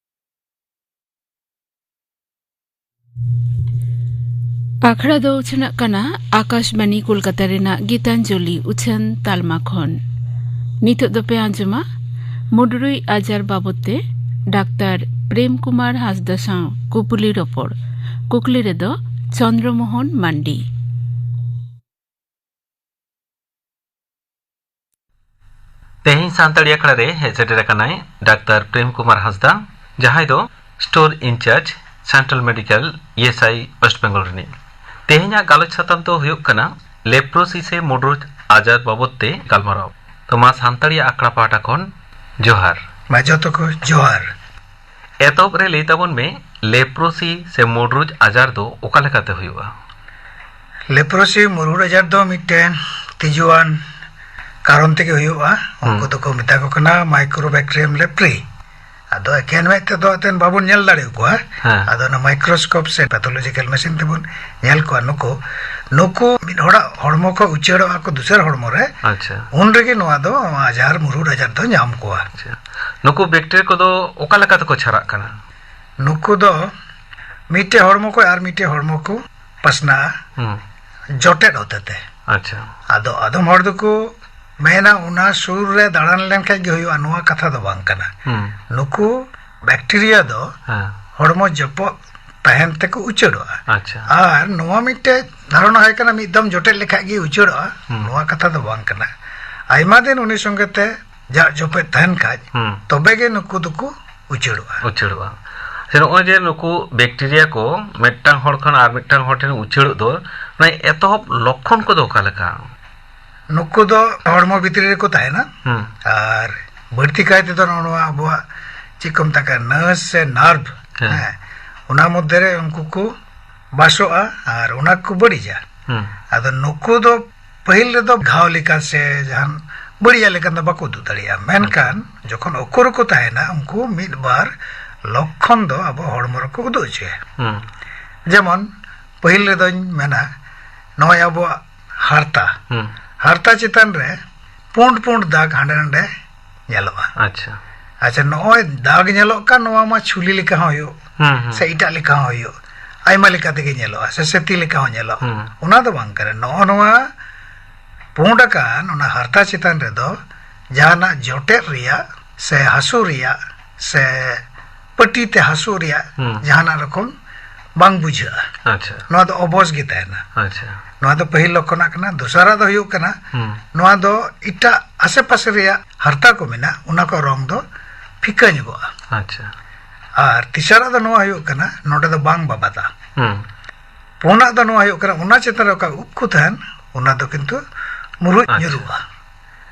ᱟᱠᱷᱲᱟ ᱫᱚ ᱩᱪᱷᱟᱹᱱᱟᱜ ᱠᱟᱱᱟ ᱟᱠᱟᱥᱵᱟᱱᱤ ᱠᱳᱞᱠᱟᱛᱟ ᱨᱮᱱᱟᱜ ᱜᱤᱛᱟᱧᱡᱚᱞᱤ ᱩᱪᱷᱟᱹᱱ ᱛᱟᱞᱢᱟ ᱠᱷᱚᱱ᱾ ᱱᱤᱛᱚᱜ ᱫᱚᱯᱮ ᱟᱸᱡᱚᱢᱟ ᱢᱩᱰᱨᱩᱡ ᱟᱡᱟᱨ ᱵᱟᱵᱚᱫ ᱛᱮ ᱰᱟᱠᱛᱟᱨ ᱯᱨᱮᱢ ᱠᱩᱢᱟᱨ ᱦᱟᱸᱥᱫᱟ ᱥᱟᱶ ᱠᱩᱯᱩᱞᱤ ᱨᱚᱯᱚᱲ᱾ ᱠᱩᱠᱞᱤ ᱨᱮᱫᱚ ᱪᱚᱱᱫᱨᱚ ᱢᱳᱦᱚᱱ ᱢᱟᱱᱰᱤ᱾ ᱛᱮᱦᱮᱧ ᱥᱟᱱᱛᱟᱲᱤ ᱟᱠᱷᱲᱟ ᱨᱮ ᱦᱮᱡ ᱥᱮᱴᱮᱨ ᱟᱠᱟᱱᱟᱭ ᱰᱟᱠᱛᱟᱨ ᱯᱨᱮᱢ ᱠᱩᱢᱟᱨ ᱦᱟᱸᱥᱫᱟ, ᱡᱟᱦᱟᱸᱭ ᱫᱚ store in charge, central medical, E S I, West Bengal ᱨᱤᱱᱤᱡ᱾ ᱛᱮᱦᱮᱧᱟᱜ ᱜᱟᱞᱚᱪ ᱥᱟᱛᱟᱢ ᱫᱚ ᱦᱩᱭᱩᱜ ᱠᱟᱱᱟ ᱞᱮᱯᱨᱳᱥᱤ ᱥᱮ ᱢᱩᱰᱨᱩᱡ ᱟᱡᱟᱨ ᱵᱟᱵᱚᱫ ᱛᱮ ᱜᱟᱞᱢᱟᱨᱟᱣ᱾ ᱛᱚ ᱢᱟ ᱥᱟᱱᱛᱟᱲᱤ ᱟᱠᱷᱲᱟ ᱯᱟᱦᱴᱟ ᱠᱷᱚᱱ ᱡᱚᱦᱟᱨ᱾ ᱢᱟ ᱡᱚᱛᱚ ᱠᱚ ᱡᱚᱦᱟᱨ᱾ ᱮᱛᱚᱦᱚᱵ ᱨᱮ ᱞᱟᱹᱭ ᱛᱟᱵᱚᱱ ᱢᱮ, ᱞᱮᱯᱨᱳᱥᱤ ᱥᱮ ᱢᱩᱰᱨᱩᱡ ᱟᱡᱟᱨ ᱫᱚ ᱚᱠᱟ ᱞᱮᱠᱟᱛᱮ ᱦᱩᱭᱩᱜᱼᱟ? ᱞᱮᱯᱨᱳᱥᱤ ᱢᱩᱰᱨᱩᱡ ᱟᱡᱟᱨ ᱫᱚ ᱢᱤᱫᱴᱮᱱ ᱛᱤᱡᱩᱣᱟᱱ ᱠᱟᱨᱚᱱ ᱛᱮᱜᱮ ᱦᱩᱭᱩᱜᱼᱟ᱾ ᱦᱩᱸ᱾ ᱩᱱᱠᱩ ᱫᱚᱠᱚ ᱢᱮᱛᱟ ᱠᱚ ᱠᱟᱱᱟ ᱢᱟᱭᱠᱨᱳᱵᱮᱠᱴᱤᱨᱤᱭᱟᱢ ᱞᱮᱯᱨᱤ᱾ ᱟᱫᱚ ᱮᱠᱮᱱ ᱢᱮᱫ ᱛᱮᱫᱚ ᱮᱱᱛᱮᱫ ᱵᱟᱵᱚᱱ ᱧᱮᱞ ᱫᱟᱲᱮ ᱟᱠᱚᱣᱟ᱾ ᱦᱮᱸ᱾ ᱟᱫᱚ ᱚᱱᱟ ᱢᱟᱭᱠᱨᱳᱥᱠᱳᱯ ᱥᱮ ᱯᱮᱛᱷᱳᱞᱚᱡᱤᱠᱮᱞ ᱢᱮᱥᱤᱱ ᱛᱮᱵᱚᱱ ᱧᱮᱞ ᱠᱚᱣᱟ᱾ ᱱᱩᱠᱩ, ᱱᱩᱠᱩ ᱢᱤᱫ ᱦᱚᱲᱟᱜ ᱦᱚᱲᱢᱚ ᱠᱷᱚᱱ ᱩᱪᱟᱹᱲᱚᱜᱼᱟ ᱠᱚ ᱫᱩᱥᱟᱹᱨ ᱦᱚᱲᱢᱚ ᱨᱮ᱾ ᱟᱪᱪᱷᱟ᱾ ᱩᱱ ᱨᱮᱜᱮ ᱱᱚᱣᱟ ᱫᱚ ᱟᱡᱟᱨ, ᱢᱩᱰᱨᱩᱡ ᱟᱡᱟᱨ ᱫᱚ ᱧᱟᱢ ᱠᱚᱣᱟ᱾ ᱟᱪᱪᱷᱟ᱾ ᱱᱩᱠᱩ ᱵᱮᱠᱴᱮᱨᱤᱭᱟ ᱠᱚᱫᱚ ᱚᱠᱟ ᱞᱮᱠᱟ ᱛᱮᱠᱚ ᱪᱷᱟᱨᱟᱜ ᱠᱟᱱᱟ? ᱱᱩᱠᱩ ᱫᱚ ᱢᱤᱫᱴᱮᱡ ᱦᱚᱲᱢᱚ ᱠᱷᱚᱱ ᱟᱨ ᱢᱤᱫᱴᱮᱡ ᱦᱚᱲᱢᱚ ᱠᱚ ᱯᱟᱥᱱᱟᱜᱼᱟ᱾ ᱦᱩᱸ᱾ ᱡᱚᱴᱮᱫ ᱦᱚᱛᱮ ᱛᱮ᱾ ᱟᱪᱪᱷᱟ᱾ ᱟᱫᱚ ᱟᱫᱚᱢ ᱦᱚᱲ ᱫᱚᱠᱚ ᱢᱮᱱᱟ ᱚᱱᱟ ᱥᱩᱨ ᱨᱮ ᱫᱟᱬᱟᱱ ᱞᱮᱱᱠᱷᱟᱡ ᱜᱮ ᱦᱩᱭᱩᱜᱼᱟ, ᱱᱚᱣᱟ ᱠᱟᱛᱷᱟ ᱫᱚ ᱵᱟᱝ ᱠᱟᱱᱟ᱾ ᱦᱩᱸ᱾ ᱱᱩᱠᱩ ᱵᱮᱠᱴᱮᱨᱤᱭᱟ ᱫᱚ ᱦᱮᱸ᱾ ᱦᱚᱲᱢᱚ ᱡᱚᱯᱚᱜ ᱛᱟᱦᱮᱱ ᱛᱮᱠᱚ ᱩᱪᱟᱹᱲᱚᱜᱼᱟ᱾ ᱟᱪᱪᱷᱟ᱾ ᱟᱨ ᱱᱚᱣᱟ ᱢᱤᱫᱴᱮᱡ ᱫᱷᱟᱨᱚᱱᱟ ᱦᱩᱭ ᱠᱟᱱᱟ, ᱢᱤᱫ ᱫᱚᱢ ᱡᱚᱴᱮᱫ ᱞᱮᱠᱷᱟᱡ ᱜᱮ ᱩᱪᱟᱹᱲᱚᱜᱼᱟ, ᱦᱩᱸ᱾ ᱱᱚᱣᱟ ᱠᱟᱛᱷᱟ ᱫᱚ ᱵᱟᱝ ᱠᱟᱱᱟ᱾ ᱟᱭᱢᱟ ᱫᱤᱱ ᱩᱱᱤ ᱥᱚᱸᱜᱮ ᱛᱮ ᱡᱟᱜ ᱡᱚᱯᱮᱫ ᱛᱟᱦᱮᱱ ᱠᱷᱟᱡ, ᱦᱩᱸ᱾ ᱛᱚᱵᱮ ᱜᱮ ᱱᱩᱠᱩ ᱫᱚᱠᱚ ᱩᱪᱟᱹᱲᱚᱜᱼᱟ᱾ ᱩᱪᱟᱹᱲᱚᱜᱼᱟ᱾ ᱥᱮ ᱱᱚᱜᱼᱚᱭ ᱡᱮ ᱱᱩᱠᱩ ᱵᱮᱠᱴᱮᱨᱤᱭᱟ ᱠᱚ ᱢᱤᱫᱴᱟᱝ ᱦᱚᱲ ᱠᱷᱚᱱ ᱟᱨ ᱢᱤᱫᱴᱟᱝ ᱦᱚᱲ ᱴᱷᱮᱱ ᱩᱪᱟᱹᱲᱚᱜ ᱫᱚ, ᱚᱱᱟ ᱮᱛᱚᱦᱚᱵ ᱞᱚᱠᱠᱷᱚᱱ ᱠᱚᱫᱚ ᱚᱠᱟ ᱞᱮᱠᱟ? ᱱᱩᱠᱩ ᱫᱚ ᱦᱚᱲᱢᱚ ᱵᱷᱤᱛᱨᱤ ᱨᱮᱠᱚ ᱛᱟᱦᱮᱱᱟ᱾ ᱦᱩᱸ᱾ ᱟᱨ ᱵᱟᱹᱲᱛᱤ ᱠᱟᱭ ᱛᱮᱫᱚ ᱱᱚᱜᱼᱚ ᱱᱚᱣᱟ ᱟᱵᱚᱣᱟᱜ ᱪᱮᱫ ᱠᱚ ᱢᱮᱛᱟᱜ ᱠᱟᱱᱟ, ᱱᱟᱨᱥ ᱥᱮ ᱱᱟᱨᱵᱷ, ᱦᱮᱸ᱾ ᱦᱮᱸ, ᱚᱱᱟ ᱢᱚᱫᱽᱫᱷᱮ ᱨᱮ ᱩᱱᱠᱩ ᱠᱚ ᱵᱟᱥᱚᱜᱼᱟ ᱟᱨ ᱚᱱᱟ ᱠᱚ ᱵᱟᱹᱲᱤᱡᱟ᱾ ᱦᱩᱸ᱾ ᱟᱫᱚ ᱱᱩᱠᱩ ᱫᱚ ᱯᱟᱹᱦᱤᱞ ᱨᱮᱫᱚ ᱜᱷᱟᱣ ᱞᱮᱠᱟ ᱥᱮ ᱡᱟᱦᱟᱱ ᱵᱟᱹᱲᱤᱡᱟᱜ ᱞᱮᱠᱟ ᱫᱚ ᱵᱟᱠᱚ ᱩᱫᱩᱜ ᱫᱟᱲᱮᱭᱟᱜᱼᱟ, ᱢᱮᱱᱠᱷᱟᱱ ᱟᱪᱪᱷᱟ᱾ ᱡᱚᱠᱷᱚᱱ ᱩᱠᱩ ᱨᱮᱠᱚ ᱛᱟᱦᱮᱱᱟ, ᱩᱱᱠᱩ ᱢᱤᱫ ᱵᱟᱨ ᱞᱚᱠᱠᱷᱚᱱ ᱫᱚ ᱟᱵᱚ ᱦᱚᱲᱢᱚ ᱨᱮᱠᱚ ᱩᱫᱩᱜ ᱦᱚᱪᱚᱭᱟ᱾ ᱦᱩᱸ᱾ ᱡᱮᱢᱚᱱ ᱯᱟᱹᱦᱤᱞ ᱨᱮᱫᱚᱧ ᱢᱮᱱᱟ, ᱱᱚᱜᱼᱚᱭ ᱟᱵᱚᱣᱟᱜ ᱦᱟᱨᱛᱟ, ᱦᱩᱸ᱾ ᱦᱟᱨᱛᱟ ᱪᱮᱛᱟᱱ ᱨᱮ ᱯᱩᱸᱰ ᱯᱩᱸᱰ ᱫᱟᱜᱽ ᱦᱟᱸᱰᱮ ᱱᱟᱰᱮ ᱧᱮᱞᱚᱜᱼᱟ᱾ ᱟᱪᱪᱷᱟ᱾ ᱟᱪᱪᱷᱟ, ᱱᱚᱜᱼᱚᱭ ᱫᱟᱜᱽ ᱧᱮᱞᱚᱜ ᱠᱟᱱ, ᱱᱚᱣᱟ ᱢᱟ ᱪᱷᱩᱞᱤ ᱞᱮᱠᱟ ᱦᱚᱸ ᱦᱩᱭᱩᱜ, ᱦᱩᱸ, ᱦᱩᱸ᱾ ᱥᱮ ᱮᱴᱟᱜ ᱞᱮᱠᱟ ᱦᱚᱸ ᱦᱩᱭᱩᱜ, ᱟᱭᱢᱟ ᱞᱮᱠᱟ ᱛᱮᱜᱮ ᱧᱮᱞᱚᱜᱼᱟ, ᱥᱮ ᱥᱮᱛᱤ ᱞᱮᱠᱟ ᱦᱚᱸ ᱧᱮᱞᱚᱜ᱾ ᱦᱩᱸ᱾ ᱚᱱᱟ ᱫᱚ ᱵᱟᱝ ᱠᱟᱱᱟ᱾ ᱱᱚᱜᱼᱚ ᱱᱚᱣᱟ ᱯᱩᱸᱰ ᱟᱠᱟᱱ ᱚᱱᱟ ᱦᱟᱨᱛᱟ ᱪᱮᱛᱟᱱ ᱨᱮᱫᱚ ᱡᱟᱦᱟᱱᱟᱜ ᱡᱚᱴᱮᱫ ᱨᱮᱭᱟᱜ ᱥᱮ ᱦᱟᱹᱥᱩ ᱨᱮᱭᱟᱜ ᱥᱮ ᱯᱟᱹᱴᱤ ᱛᱮ ᱦᱟᱹᱥᱩ ᱨᱮᱭᱟᱜ ᱦᱩᱸ᱾ ᱡᱟᱦᱟᱱᱟᱜ ᱨᱚᱠᱚᱢ ᱵᱟᱝ ᱵᱩᱡᱷᱟᱹᱜᱼᱟ᱾ ᱟᱪᱪᱷᱟ᱾ ᱱᱚᱣᱟ ᱫᱚ ᱚᱵᱚᱥ ᱜᱮ ᱛᱟᱦᱮᱱᱟ᱾ ᱟᱪᱪᱷᱟ᱾ ᱱᱚᱣᱟ ᱫᱚ ᱯᱟᱹᱦᱤᱞ ᱞᱚᱠᱠᱷᱚᱱᱟᱜ ᱠᱟᱱᱟ᱾ ᱫᱚᱥᱟᱨᱟᱜ ᱫᱚ ᱦᱩᱭᱩᱜ ᱠᱟᱱᱟ, ᱦᱩᱸ᱾ ᱱᱚᱣᱟ ᱫᱚ ᱮᱴᱟᱜ ᱟᱥᱮ ᱯᱟᱥᱮ ᱨᱮᱭᱟᱜ ᱦᱟᱨᱛᱟ ᱠᱚ ᱢᱮᱱᱟᱜ, ᱚᱱᱟ ᱠᱚ ᱨᱚᱝ ᱫᱚ ᱯᱷᱤᱠᱟᱹ ᱧᱚᱜᱚᱜᱼᱟ᱾ ᱟᱪᱪᱷᱟ᱾ ᱟᱨ ᱛᱮᱥᱟᱨᱟᱜ ᱫᱚ ᱱᱚᱣᱟ ᱦᱩᱭᱩᱜ ᱠᱟᱱᱟ, ᱱᱚᱰᱮ ᱫᱚ ᱵᱟᱝ ᱵᱟᱵᱟᱫᱟ᱾ ᱦᱩᱸ᱾ ᱯᱩᱱᱟᱜ ᱫᱚ ᱱᱚᱣᱟ ᱦᱩᱭᱩᱜ ᱠᱟᱱᱟ, ᱚᱱᱟ ᱪᱮᱛᱟᱱ ᱨᱮ ᱚᱠᱟ ᱩᱵ ᱠᱚ ᱛᱟᱦᱮᱱ, ᱚᱱᱟ ᱫᱚ ᱠᱤᱱᱛᱩ ᱢᱩᱨᱩᱡ ᱟᱪᱪᱷᱟ᱾ ᱧᱩᱨᱩᱜᱼᱟ᱾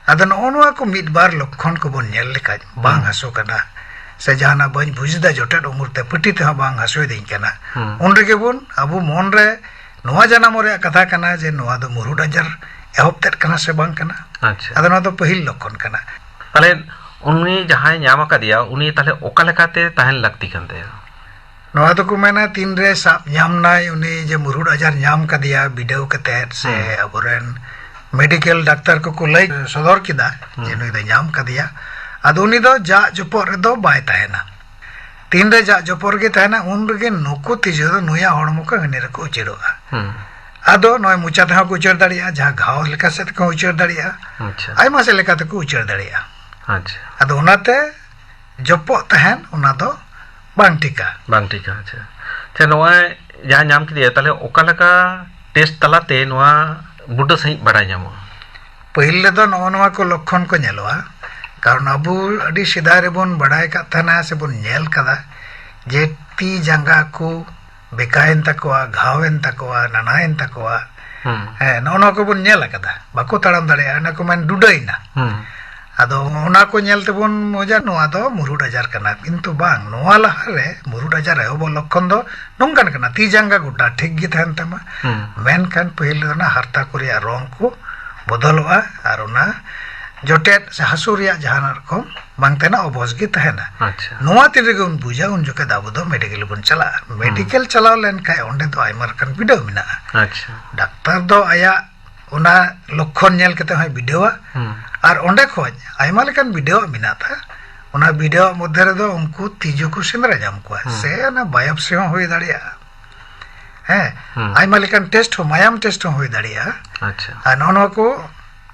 ᱟᱫᱚ ᱱᱚᱜᱼᱚ ᱱᱚᱣᱟ ᱠᱚ ᱢᱤᱫ ᱵᱟᱨ ᱞᱚᱠᱠᱷᱚᱱ ᱠᱚᱵᱚᱱ ᱧᱮᱞ ᱞᱮᱠᱷᱟᱡ, ᱵᱟᱝ ᱦᱩᱸ᱾ ᱦᱟᱹᱥᱩ ᱠᱟᱱᱟ, ᱥᱮ ᱡᱟᱦᱟᱱᱟᱜ ᱵᱟᱹᱧ ᱵᱩᱡᱽ ᱮᱫᱟ, ᱡᱚᱴᱮᱫ ᱩᱢᱩᱨ ᱛᱮ ᱯᱟᱹᱴᱤ ᱛᱮᱦᱚᱸ ᱵᱟᱝ ᱦᱟᱹᱥᱩᱭᱮᱫᱤᱧ ᱠᱟᱱᱟ, ᱦᱩᱸ᱾ ᱩᱱ ᱨᱮᱜᱮ ᱵᱚᱱ, ᱟᱵᱚ ᱢᱚᱱ ᱨᱮ ᱱᱚᱣᱟ ᱡᱟᱱᱟᱢᱚᱜ ᱨᱮᱭᱟᱜ ᱠᱟᱛᱷᱟ ᱠᱟᱱᱟ ᱡᱮ ᱱᱚᱣᱟ ᱫᱚ ᱢᱩᱨᱦᱩᱰ ᱟᱡᱟᱨ ᱮᱦᱚᱵ ᱛᱮᱫ ᱠᱟᱱᱟ ᱥᱮ ᱵᱟᱝ ᱠᱟᱱᱟ᱾ ᱟᱪᱪᱷᱟ᱾ ᱟᱫᱚ ᱱᱚᱣᱟ ᱫᱚ ᱯᱟᱹᱦᱤᱞ ᱞᱚᱠᱠᱷᱚᱱ ᱠᱟᱱᱟ᱾ ᱛᱟᱦᱞᱮ ᱩᱱᱤ ᱡᱟᱦᱟᱸᱭ ᱧᱟᱢ ᱟᱠᱟᱫᱮᱭᱟ, ᱩᱱᱤ ᱛᱟᱦᱞᱮ ᱚᱠᱟ ᱞᱮᱠᱟᱛᱮ ᱛᱟᱦᱮᱱ ᱞᱟᱹᱠᱛᱤ ᱠᱟᱱ ᱛᱟᱭᱟ? ᱱᱚᱣᱟ ᱫᱚᱠᱚ ᱢᱮᱱᱟ, ᱛᱤᱱᱨᱮ ᱥᱟᱵ ᱧᱟᱢ ᱱᱟᱭ ᱩᱱᱤ ᱡᱮ ᱢᱩᱨᱦᱩᱰ ᱟᱡᱟᱨ ᱧᱟᱢ ᱠᱟᱫᱮᱭᱟ, ᱵᱤᱰᱟᱹᱣ ᱠᱟᱛᱮᱫ ᱥᱮ ᱦᱩᱸ᱾ ᱟᱵᱚᱨᱮᱱ ᱢᱮᱰᱤᱠᱮᱞ ᱰᱟᱠᱛᱟᱨ ᱠᱚᱠᱚ ᱞᱟᱹᱭ ᱥᱚᱫᱚᱨ ᱠᱮᱫᱟ ᱡᱮ ᱦᱩᱸ᱾ ᱱᱩᱭ ᱫᱚ ᱧᱟᱢ ᱠᱟᱫᱮᱭᱟ, ᱟᱫᱚ ᱩᱱᱤ ᱫᱚ ᱡᱟᱜ ᱡᱚᱯᱚᱜ ᱨᱮᱫᱚ ᱵᱟᱭ ᱛᱟᱦᱮᱱᱟ᱾ ᱛᱤᱱᱨᱮ ᱡᱟᱜ ᱡᱚᱯᱚᱜ ᱨᱮᱜᱮ ᱛᱟᱦᱮᱱᱟ, ᱩᱱ ᱨᱮᱜᱮ ᱱᱩᱠᱩ ᱛᱤᱡᱩ ᱫᱚ ᱱᱩᱭᱟᱜ ᱦᱚᱲᱢᱚ ᱠᱷᱚᱱ ᱦᱟᱹᱱᱤ ᱨᱮᱠᱚ ᱩᱪᱟᱹᱲᱚᱜᱼᱟ᱾ ᱦᱩᱸ᱾ ᱟᱫᱚ ᱱᱚᱜᱼᱚᱭ ᱢᱚᱪᱟ ᱛᱮᱦᱚᱸ ᱠᱚ ᱩᱪᱟᱹᱲ ᱫᱟᱲᱮᱭᱟᱜᱼᱟ, ᱡᱟᱦᱟᱸ ᱜᱷᱟᱣ ᱞᱮᱠᱟ ᱥᱮᱫ ᱛᱮᱠᱚ ᱩᱪᱟᱹᱲ ᱫᱟᱲᱮᱭᱟᱜᱼᱟ, ᱟᱪᱪᱷᱟ᱾ ᱟᱭᱢᱟ ᱥᱮᱫ ᱞᱮᱠᱟ ᱛᱮᱠᱚ ᱩᱪᱟᱹᱲ ᱫᱟᱲᱮᱭᱟᱜᱼᱟ᱾ ᱟᱪᱪᱷᱟ᱾ ᱟᱫᱚ ᱚᱱᱟᱛᱮ ᱡᱚᱯᱚᱜ ᱛᱟᱦᱮᱱ, ᱚᱱᱟ ᱫᱚ ᱵᱟᱝ ᱴᱷᱤᱠᱟ᱾ ᱵᱟᱝ ᱴᱷᱤᱠᱟ, ᱟᱪᱪᱷᱟ᱾ ᱥᱮ ᱱᱚᱜᱼᱚᱭ ᱡᱟᱦᱟᱸ ᱧᱟᱢ ᱠᱮᱫᱮᱭᱟ, ᱛᱟᱦᱞᱮ ᱚᱠᱟ ᱞᱮᱠᱟ ᱴᱮᱥᱴ ᱛᱟᱞᱟᱛᱮ ᱱᱚᱣᱟ ᱵᱩᱴᱟᱹ ᱥᱟᱺᱦᱤᱡ ᱵᱟᱰᱟᱭ ᱧᱟᱢᱚᱜᱼᱟ? ᱯᱟᱹᱦᱤᱞ ᱨᱮᱫᱚ ᱱᱚᱜᱼᱚ ᱱᱚᱣᱟ ᱠᱚ ᱞᱚᱠᱠᱷᱚᱱ ᱠᱚ ᱧᱮᱞᱚᱜᱼᱟ, ᱠᱟᱨᱚᱱ ᱟᱵᱚ ᱟᱹᱰᱤ ᱥᱮᱫᱟᱭ ᱨᱮᱵᱚᱱ ᱵᱟᱰᱟᱭ ᱟᱠᱟᱫ ᱛᱟᱦᱮᱱᱟ ᱥᱮᱵᱚᱱ ᱧᱮᱞ ᱠᱟᱫᱟ ᱡᱮ ᱛᱤ ᱡᱟᱸᱜᱟ ᱠᱚ ᱵᱮᱠᱟᱭᱮᱱ ᱛᱟᱠᱚᱣᱟ, ᱜᱷᱟᱣᱮᱱ ᱛᱟᱠᱚᱣᱟ, ᱱᱟᱱᱟᱭᱮᱱ ᱛᱟᱠᱚᱣᱟ᱾ ᱦᱮᱸ, ᱱᱚᱜᱼᱚ ᱱᱚᱣᱟ ᱠᱚᱵᱚᱱ ᱧᱮᱞ ᱟᱠᱟᱫᱟ, ᱵᱟᱠᱚ ᱛᱟᱲᱟᱢ ᱫᱟᱲᱮᱭᱟᱜᱼᱟ, ᱚᱱᱟ ᱠᱚ ᱢᱮᱱ ᱰᱩᱰᱟᱹᱭᱮᱱᱟ᱾ ᱟᱫᱚ ᱚᱱᱟ ᱠᱚ ᱧᱮᱞ ᱛᱮᱵᱚᱱ ᱵᱩᱡᱟ ᱱᱚᱣᱟ ᱫᱚ ᱢᱩᱨᱦᱩᱰ ᱟᱡᱟᱨ ᱠᱟᱱᱟ, ᱠᱤᱱᱛᱩ ᱵᱟᱝ, ᱱᱚᱣᱟ ᱞᱟᱦᱟᱨᱮ ᱢᱩᱨᱦᱩᱰ ᱟᱡᱟᱨ ᱮᱦᱚᱵᱚᱜ ᱞᱚᱠᱠᱷᱚᱱ ᱫᱚ ᱱᱚᱝᱠᱟᱱ ᱠᱟᱱᱟ, ᱛᱤ ᱡᱟᱸᱜᱟ ᱜᱚᱴᱟ ᱴᱷᱤᱠ ᱜᱮ ᱛᱟᱦᱮᱱ ᱛᱟᱢᱟ, ᱢᱮᱱᱠᱷᱟᱱ ᱯᱟᱹᱦᱤᱞ ᱫᱚ ᱚᱱᱟ ᱦᱟᱨᱛᱟ ᱠᱚ ᱨᱮᱭᱟᱜ ᱨᱚᱝ ᱠᱚ ᱵᱚᱫᱚᱞᱚᱜᱼᱟ ᱟᱨ ᱚᱱᱟ ᱡᱚᱴᱮᱫ ᱥᱮ ᱦᱟᱹᱥᱩ ᱨᱮᱭᱟᱜ ᱡᱟᱦᱟᱱᱟᱜ ᱨᱚᱠᱚᱢ ᱵᱟᱝ ᱛᱟᱦᱮᱱᱟ, ᱚᱵᱚᱥ ᱜᱮ ᱛᱟᱦᱮᱱᱟ᱾ ᱟᱪᱪᱷᱟ᱾ ᱱᱚᱣᱟ ᱛᱤᱱ ᱨᱮᱜᱮ ᱵᱚᱱ ᱵᱩᱡᱟ ᱩᱱ ᱡᱚᱠᱷᱮᱡ ᱫᱚ ᱟᱵᱚ ᱫᱚ ᱢᱮᱰᱤᱠᱮᱞ ᱵᱚᱱ ᱪᱟᱞᱟᱜᱼᱟ᱾ ᱢᱮᱰᱤᱠᱮᱞ ᱪᱟᱞᱟᱣ ᱞᱮᱱᱠᱷᱟᱱ ᱚᱸᱰᱮ ᱫᱚ ᱟᱭᱢᱟ ᱞᱮᱠᱟᱱ ᱵᱤᱰᱟᱹᱣ ᱢᱮᱱᱟᱜᱼᱟ᱾ ᱟᱪᱪᱷᱟ᱾ ᱰᱟᱠᱛᱟᱨ ᱫᱚ ᱟᱭᱟᱜ ᱚᱱᱟ ᱞᱚᱠᱠᱷᱚᱱ ᱧᱮᱞ ᱠᱟᱛᱮ ᱦᱚᱸᱭ ᱵᱤᱰᱟᱹᱣᱟ᱾ ᱟᱨ ᱚᱸᱰᱮ ᱠᱷᱚᱱ ᱟᱭᱢᱟ ᱞᱮᱠᱟᱱ ᱵᱤᱰᱟᱹᱣᱟᱜ ᱢᱮᱱᱟᱜ ᱛᱟᱭᱟ᱾ ᱚᱱᱟ ᱵᱤᱰᱟᱹᱣᱟᱜ ᱢᱚᱫᱽᱫᱷᱮ ᱨᱮᱫᱚ ᱩᱱᱠᱩ ᱛᱤᱡᱩ ᱠᱚ ᱥᱮᱸᱫᱽᱨᱟ ᱧᱟᱢ ᱠᱚᱣᱟ, ᱥᱮ ᱚᱱᱟ ᱵᱟᱭᱚᱯᱥᱤ ᱦᱚᱸ ᱦᱩᱭ ᱫᱟᱲᱮᱭᱟᱜᱼᱟ᱾ ᱦᱮᱸ, ᱟᱭᱢᱟ ᱞᱮᱠᱟᱱ ᱴᱮᱥᱴ ᱦᱚᱸ, ᱢᱟᱭᱟᱢ ᱴᱮᱥᱴ ᱦᱚᱸ ᱦᱩᱭ ᱫᱟᱲᱮᱭᱟᱜᱼᱟ᱾ ᱟᱪᱪᱷᱟ᱾ ᱟᱨ ᱱᱚᱜᱼᱚ ᱱᱚᱣᱟ ᱠᱚ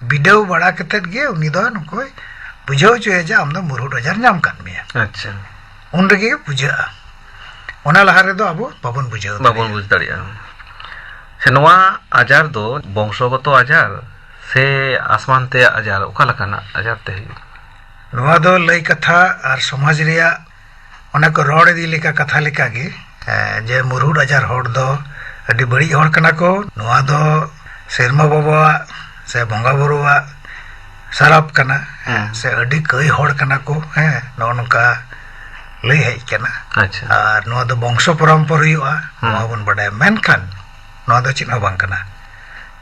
ᱵᱤᱰᱟᱹᱣ ᱵᱟᱲᱟ ᱠᱟᱛᱮᱫ ᱜᱮ ᱩᱱᱤ ᱫᱚ ᱱᱩᱠᱩᱭ ᱵᱩᱡᱷᱟᱹᱣ ᱦᱚᱪᱚᱭᱟ ᱡᱮ ᱟᱢ ᱫᱚ ᱢᱩᱨᱦᱩᱰ ᱟᱡᱟᱨ ᱧᱟᱢ ᱠᱟᱫ ᱢᱮᱭᱟ᱾ ᱟᱪᱪᱷᱟ᱾ ᱩᱱ ᱨᱮᱜᱮ ᱵᱩᱡᱷᱟᱹᱜᱼᱟ᱾ ᱚᱱᱟ ᱞᱟᱦᱟ ᱨᱮᱫᱚ ᱟᱵᱚ ᱵᱟᱵᱚᱱ ᱵᱩᱡᱷᱟᱹᱣ ᱵᱟᱵᱚᱱ ᱫᱟᱲᱮᱭᱟᱜᱼᱟ᱾ ᱵᱩᱡᱽ ᱫᱟᱲᱮᱭᱟᱜᱼᱟ᱾ ᱥᱮ ᱱᱚᱣᱟ ᱟᱡᱟᱨ ᱫᱚ ᱵᱚᱝᱥᱚᱜᱚᱛᱚ ᱟᱡᱟᱨ ᱥᱮ ᱟᱥᱢᱟᱱ ᱛᱮᱭᱟᱜ ᱟᱡᱟᱨ, ᱚᱠᱟ ᱞᱮᱠᱟᱱᱟᱜ ᱟᱡᱟᱨ ᱛᱮ ᱦᱩᱭᱩᱜᱼᱟ? ᱱᱚᱣᱟ ᱫᱚ ᱞᱟᱹᱭ ᱠᱟᱛᱷᱟ ᱟᱨ ᱥᱚᱢᱟᱡᱽ ᱨᱮᱭᱟᱜ ᱚᱱᱟ ᱠᱚ ᱨᱚᱲ ᱤᱫᱤ ᱞᱮᱠᱟ ᱠᱟᱛᱷᱟ ᱞᱮᱠᱟᱜᱮ, ᱮ, ᱡᱮ ᱢᱩᱨᱦᱩᱰ ᱟᱡᱟᱨ ᱦᱚᱲ ᱫᱚ ᱟᱹᱰᱤ ᱵᱟᱹᱲᱤᱡ ᱦᱚᱲ ᱠᱟᱱᱟ ᱠᱚ, ᱱᱚᱣᱟ ᱫᱚ ᱥᱮᱨᱢᱟ ᱵᱟᱵᱟᱣᱟᱜ ᱥᱮ ᱵᱚᱸᱜᱟ ᱵᱩᱨᱩᱣᱟᱜ ᱥᱟᱨᱟᱯ ᱠᱟᱱᱟ, ᱦᱮᱸ᱾ ᱥᱮ ᱟᱹᱰᱤ ᱠᱟᱹᱭ ᱦᱚᱲ ᱠᱟᱱᱟ ᱠᱚ, ᱦᱮᱸ, ᱱᱚᱜᱼᱚ ᱱᱚᱝᱠᱟ ᱞᱟᱹᱭ ᱦᱮᱡ ᱠᱟᱱᱟ᱾ ᱟᱪᱪᱷᱟ᱾ ᱟᱨ ᱱᱚᱣᱟ ᱫᱚ ᱵᱚᱝᱥᱚ ᱯᱚᱨᱚᱢᱯᱚᱨ ᱦᱩᱭᱩᱜᱼᱟ, ᱦᱮᱸ᱾ ᱱᱚᱣᱟ ᱵᱚᱱ ᱵᱟᱰᱟᱭᱟ᱾ ᱢᱮᱱᱠᱷᱟᱱ ᱱᱚᱣᱟ ᱫᱚ ᱪᱮᱫ ᱦᱚᱸ ᱵᱟᱝ ᱠᱟᱱᱟ᱾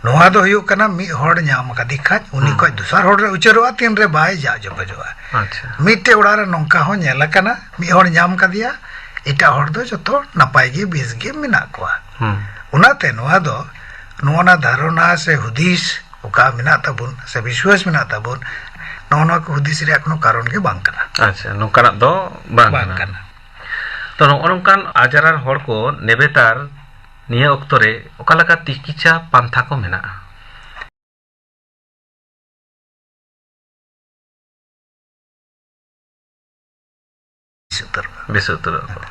ᱱᱚᱣᱟ ᱫᱚ ᱦᱩᱭᱩᱜ ᱠᱟᱱᱟ ᱢᱤᱫ ᱦᱚᱲ ᱧᱟᱢ ᱟᱠᱟᱫᱮ ᱠᱷᱟᱡ ᱩᱱᱤ ᱦᱩᱸ᱾ ᱠᱷᱚᱡ ᱫᱚᱥᱟᱨ ᱦᱚᱲ ᱨᱮ ᱩᱪᱟᱹᱨᱚᱜᱼᱟ, ᱛᱤᱱ ᱨᱮ ᱵᱟᱭ ᱡᱟᱜ ᱡᱚᱯᱚᱡᱚᱜᱼᱟ᱾ ᱟᱪᱪᱷᱟ᱾ ᱢᱤᱫᱴᱮᱡ ᱚᱲᱟᱜ ᱨᱮ ᱱᱚᱝᱠᱟ ᱦᱚᱸ ᱧᱮᱞ ᱟᱠᱟᱱᱟ, ᱢᱤᱫ ᱦᱚᱲ ᱧᱟᱢ ᱠᱟᱫᱮᱭᱟ, ᱮᱴᱟᱜ ᱦᱚᱲ ᱫᱚ ᱡᱚᱛᱚ ᱱᱟᱯᱟᱭ ᱜᱮ, ᱵᱮᱥ ᱜᱮ ᱢᱮᱱᱟᱜ ᱠᱚᱣᱟ᱾ ᱦᱩᱸ᱾ ᱚᱱᱟᱛᱮ ᱱᱚᱣᱟ ᱫᱚ, ᱱᱚᱜᱼᱚ ᱱᱟ ᱫᱷᱟᱨᱚᱱᱟ ᱥᱮ ᱦᱩᱫᱤᱥ ᱚᱠᱟ ᱢᱮᱱᱟᱜ ᱛᱟᱵᱚᱱ ᱥᱮ ᱵᱤᱥᱣᱟᱥ ᱢᱮᱱᱟᱜ ᱛᱟᱵᱚᱱ, ᱱᱚᱜᱼᱚ ᱱᱚᱣᱟ ᱠᱚ ᱦᱩᱫᱤᱥ ᱨᱮᱭᱟᱜ ᱠᱳᱱᱳ ᱠᱟᱨᱚᱱ ᱜᱮ ᱵᱟᱝ ᱠᱟᱱᱟ᱾ ᱟᱪᱪᱷᱟ, ᱱᱚᱝᱠᱟᱱᱟᱜ ᱫᱚ ᱵᱟᱝ ᱵᱟᱝ ᱠᱟᱱᱟ᱾ ᱠᱟᱱᱟ᱾ ᱛᱚ, ᱱᱚᱜᱼᱚ ᱱᱚᱝᱠᱟᱱ ᱟᱡᱟᱨᱟᱱ ᱦᱚᱲ ᱠᱚ ᱱᱮᱵᱮᱛᱟᱨ ᱱᱤᱭᱟᱹ ᱚᱠᱛᱚ ᱨᱮ ᱚᱠᱟ ᱞᱮᱠᱟ ᱛᱤᱠᱤᱪᱷᱟ ᱯᱟᱱᱛᱷᱟ ᱠᱚ ᱢᱮᱱᱟᱜᱼᱟ? ᱵᱮᱥ ᱩᱛᱟᱹᱨ᱾ ᱵᱮᱥ ᱩᱛᱟᱹᱨᱚᱜ ᱟᱠᱚ᱾